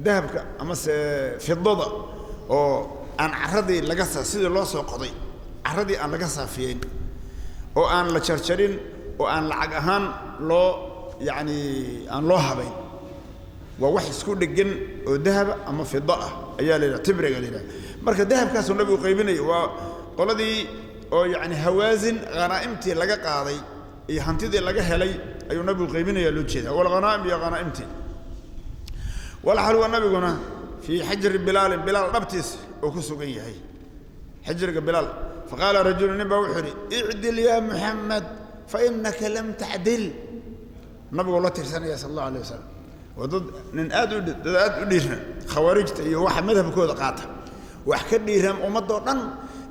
dahabka amase fidada oo aan carradii laga sidii loo soo qoday carradii aan laga saafiyeyn oo aan la jarjarin oo aan lacag ahaan loo yacni aan loo habayn waa wax isku dheggan oo dahaba ama fida ah ayaa la yidhaha tibriga la yidhaha marka dahabkaasuu nabigu qaybinaya waa qoladii oo yacni hawaasin khanaa'imtii laga qaaday iyo hantidii laga helay ayuu nabigu qaybinaya loo jeedaa walghanaa'im iyo khanaa'imtii walxal huwa nabiguna fii xajri bilaalin bilaal dhabtiis oo ku sugan yahay xajriga bilaal faqaala rajulu nin baa wuxuu yidhi icdil yaa muxamed fainaka lam tacdil nabiguu la tirsanaya sala allahu alayh wasalam waa dad nin aad u dad aad u dhiiran khawaarijta iyo waxa madhabkooda qaata wax ka dhiiran ummadoo dhan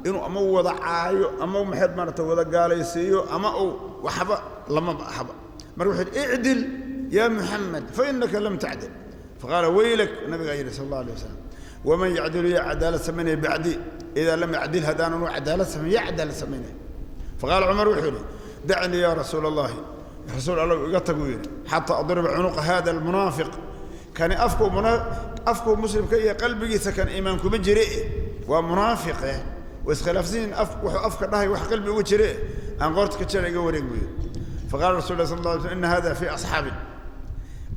inuu ama wada caayo ama maxayd maarata wada gaalaysiiyo ama uu waxba lamaba ahaba marka wuxuu yidhi icdil yaa muxamed fainaka lam tacdil faqaala weylak nabigaa yidhi sala allahu alayh wasalam waman yacdilu yaa cadaalad samaynaya bacdi idaa lam yacdil haddaanan u cadaalad samayn yaa cadaalad samaynaya faqaala cumar wuxuu yidhi dacnii yaa rasuula allahi rasuul alla iga taguu yidhi xataa adriba cunuqa hada almunaafiq kani afkuu muslimka iyo qalbigiisa kan iimaan kuma jire waa munaafiqe waa iskhilaafsan yihin wuxuu afka dhahay wax qalbi ugu jire aan qoorta ka jara iga wareeg buu yidhi faqaala rasul lah sal alla alay slam inna hada fii asxaabin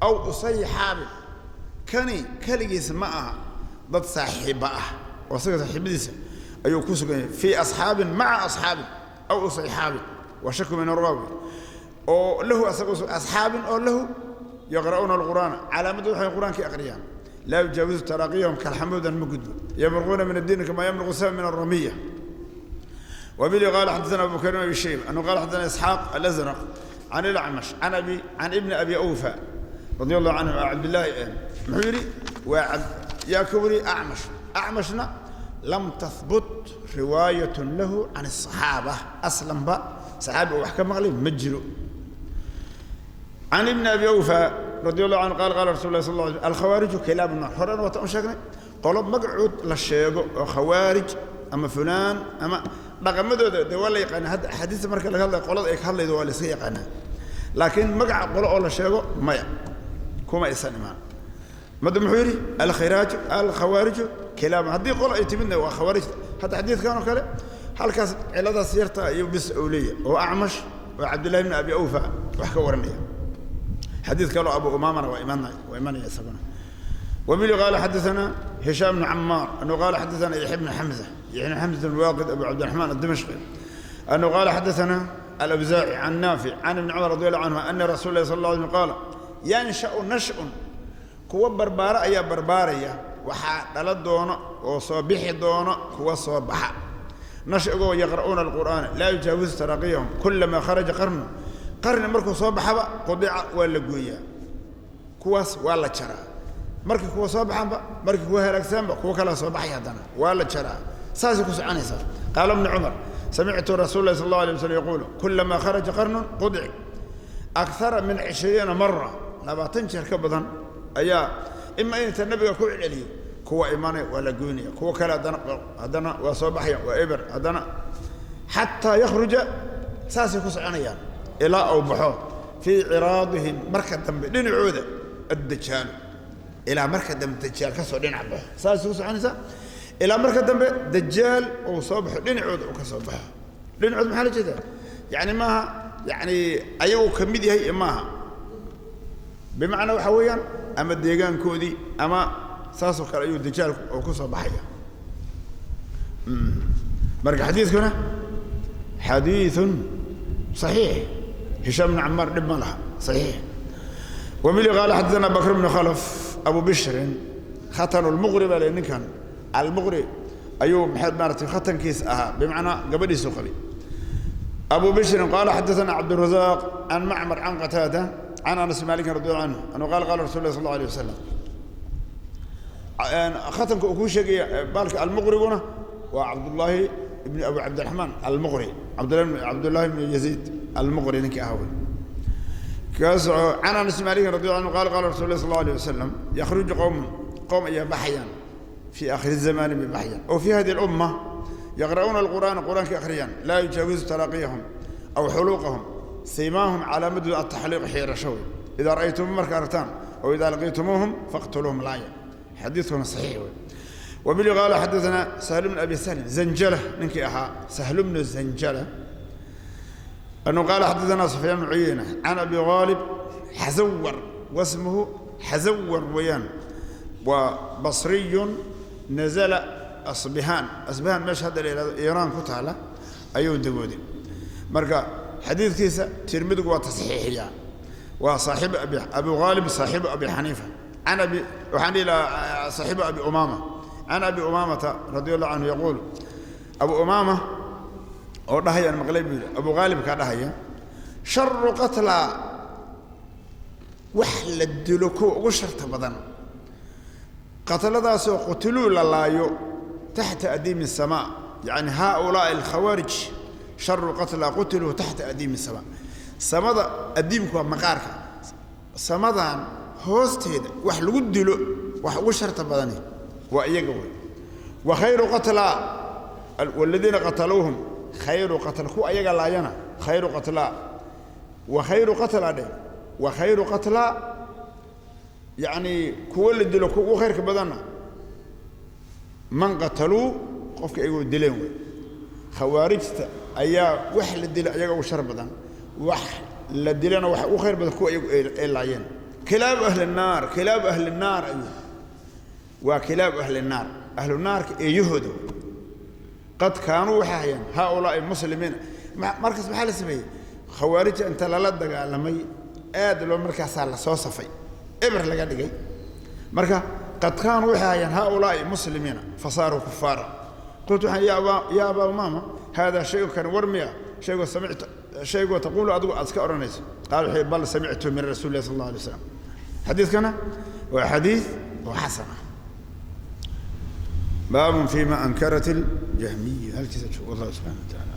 aw usayxaabin kani keligiis ma aha dad saaxiiba ah oo isaga saaxiibadiisa ayuu ku sugan yahay fii asxaabin maca asxaabin aw usayxaabin waa shaku min araawi oo lahu asaga asxaabin oo lahu yaqra'uuna alqur'aana calaamaddu waxay qur'aanka aqriyaan laa yujaawizu taraaqiyahum kalxamuudan ma gudbo yamruquuna min addiini kamaa yamruqu sama min alramiya وبه قال حدثنا أبو بكر بن أبي شيبة أنه قال حدثنا إسحاق الأزرق عن الأعمش عن ابن أبي أوفى رضي الله عنه عبد الله محيري وعبد يا كبري أعمش أعمشنا لم تثبت رواية له عن الصحابة أصلا بقى صحابة وحكم عليه مجرو عن ابن أبي أوفى رضي الله عنه قال قال رسول الله صلى الله عليه وسلم الخوارج كلاب النار حرا وتأمشكنا قالوا مقعود للشيخ خوارج أما فلان أما dhaqamadooda de waa la yaqaanaa hadda axaadiista marka laga hadlayo qolada ay ka hadlaydo waa la iska yaqaanaa laakiin magaca qolo oo la sheego maya kuma aysan imaan madda muxuu yidhi alkhiraaju alkhawaariju kilaab haddii qolo ay timidna waa khawaarijta hadda xadiidkan oo kale halkaas ciladaas yarta iyo bis uu leeyahay oo acmash oo cabdillahi bni abi awfa wax ka waranaya xadiid kaloo abu umaamana waa imanaya waa imanaya isaguna وبه قال حدثنا هشام بن عمار أنه قال حدثنا يحيى بن حمزة يحيى بن حمزة بن واقد أبو عبد الرحمن الدمشقي أنه قال حدثنا الأوزاعي عن نافع عن ابن عمر رضي الله عنه أن رسول الله صلى الله عليه وسلم قال ينشأ نشأ كوا بربارة يا بربارية وحا دون وصبيح دون كوا صباح نشأ يقرؤون القرآن لا يجاوز تراقيهم كلما خرج قرن قرن مركو صباح قضع ولا قوية كواس ولا شرا markii kuwa soo baxaanba markii kuwa halaagsanba kuwa kala soo baxay haddana waa la jaraa saasay ku soconaysaa qaala ibnu cumar samictu rasuul lahi sal allahu alay wasallam yaquulu kulamaa kharaja qarnun qudic akthara min 20 mara 20 jeer ka badan ayaa ima inta nabiga ku celceliyo kuwa imanaya waa la goynaya kuwa kale haddana waa soo baxaya waa eber haddana xataa yakhruja saasay ku soconayaan ilaa uu baxo fii ciraadihim marka dambe dhinacooda addajaalu ilaa marka dambe dajaal ka soo dhinac baxo saasay ku soconaysaa ilaa marka dambe dajaal uu soo baxo dhinacooda uu ka soo baxo dhinacooda maxaa la jeedaa yacni maaha yacni ayagoo ka mid yahay maaha bimacnaa waxaa weeyaan ama deegaankoodii ama saasoo kale ayuu dajaalku uu ku soo baxaya marka xadiidkuna xadiidun saxiix hishaam bn camaar dhib ma laha saxiix وبه قال حدثنا بكر بن خلف أبو بشر ختن المغرب لأن كان المغرب أيوب محمد مارتي ختن كيس أها بمعنى قبل سخري أبو بشر قال حدثنا عبد الرزاق عن معمر عن قتادة عن أنس مالك رضي الله عنه أنه قال قال رسول الله صلى الله عليه وسلم ختن كوشي بالك المغرب وعبد الله بن أبو عبد الرحمن المغري عبد الله بن يزيد المغري نك أهوي عن أنس مالك رضي الله عنه قال قال رسول الله صلى الله عليه وسلم يخرج قوم يا بحيان في آخر الزمان ببحيان وفي هذه الأمة يقرؤون القرآن قرآن كأخريان لا يجاوز تراقيهم أو حلوقهم سيماهم على مدى التحليق حير شوي إذا رأيتم مركارتان أو إذا لقيتموهم فاقتلوهم لايا Xadiidkuna saxiix wey. Wabili qaala xadaثana Sahl bn Abi Sahl Zanjala, ninkii ahaa Sahl bnu Zanjala, anhu qaala xadaثana Sufyaan bn Cuyeyna can Abi Gaalib Xazawar, wasmuhu Xazawar weeyaan, waa basriyun nazala Asbihaan. Asbihaan meesha hadda la yihahdo Iiraan ku taala ayuu degooday. Marka xadiidkiisa Tirmidigu waa tasxiixiyaa. Waa saaxiib abi Abu Gaalib, saaxiibu Abi Xaniifa, can abi, waxaan dhihi lahaa saaxiibu Abi Umaama, can Abi Umaamata radi allahu canhu yaquul, Abu Umaama oo dhahayaan maqlay buu yidhi, Abu Qaalibkaa dhahaya: sharu qatlaa, wax la dilo kuwa ugu sharta badan, qatladaasoo qutiluu la laayo taxta adiimi asamaa, yacni haaulaa'i alkhawaarij sharu qatlaa qutiluu taxta adiimi asamaa. Samada adiimku waa maqaarka, samadan hoosteeda wax lagu dilo wax ugu sharta badani waa iyaga wey. Wa khayru qatlaa waladiina qataluuhum khayru qatla, kuwa ayaga laayana khayru qatlaa wa khayru qatlaa dheh, wa khayru qatlaa, yacni kuwo la dilo kuwa ugu khayrka badanna man qataluu, qofka iyagoo dileen wey. Khawaarijta ayaa wax la dilo ayaga ugu shar badan, wax la dilana waxa ugu khayr badan kuwa iyagu ay laayeen. Kilaabu ahli naar, kilaabu ahli naar ayuu waa, kilaabu ahli naar, ahlu naarka eeyahooda. Qad kaanuu waxay hayeen haaulaa'i muslimiina. Markaas maxaa la sameeyey? Khawaarijta inta lala dagaalamay aad loo markaasaa la soo safay, eber laga dhigay. Marka qad kaanuu waxay hayeen haaulaa'i muslimiina fasaaruu kufaara. Qultu waxaan yaa Abaa Umaama, haadaa shaygu kan war miya shaygoo samictu, shaygoo taquulu adigu aad iska odhanayso? Qaal wuxuu bal samictu min rasuuli illahi sal allah alay waslam. Xadiidkana waa xadiid oo xasan ah. Baabun fima ankarat aljahmiya. Halkiisa joog, wallahu subxana wa tacala.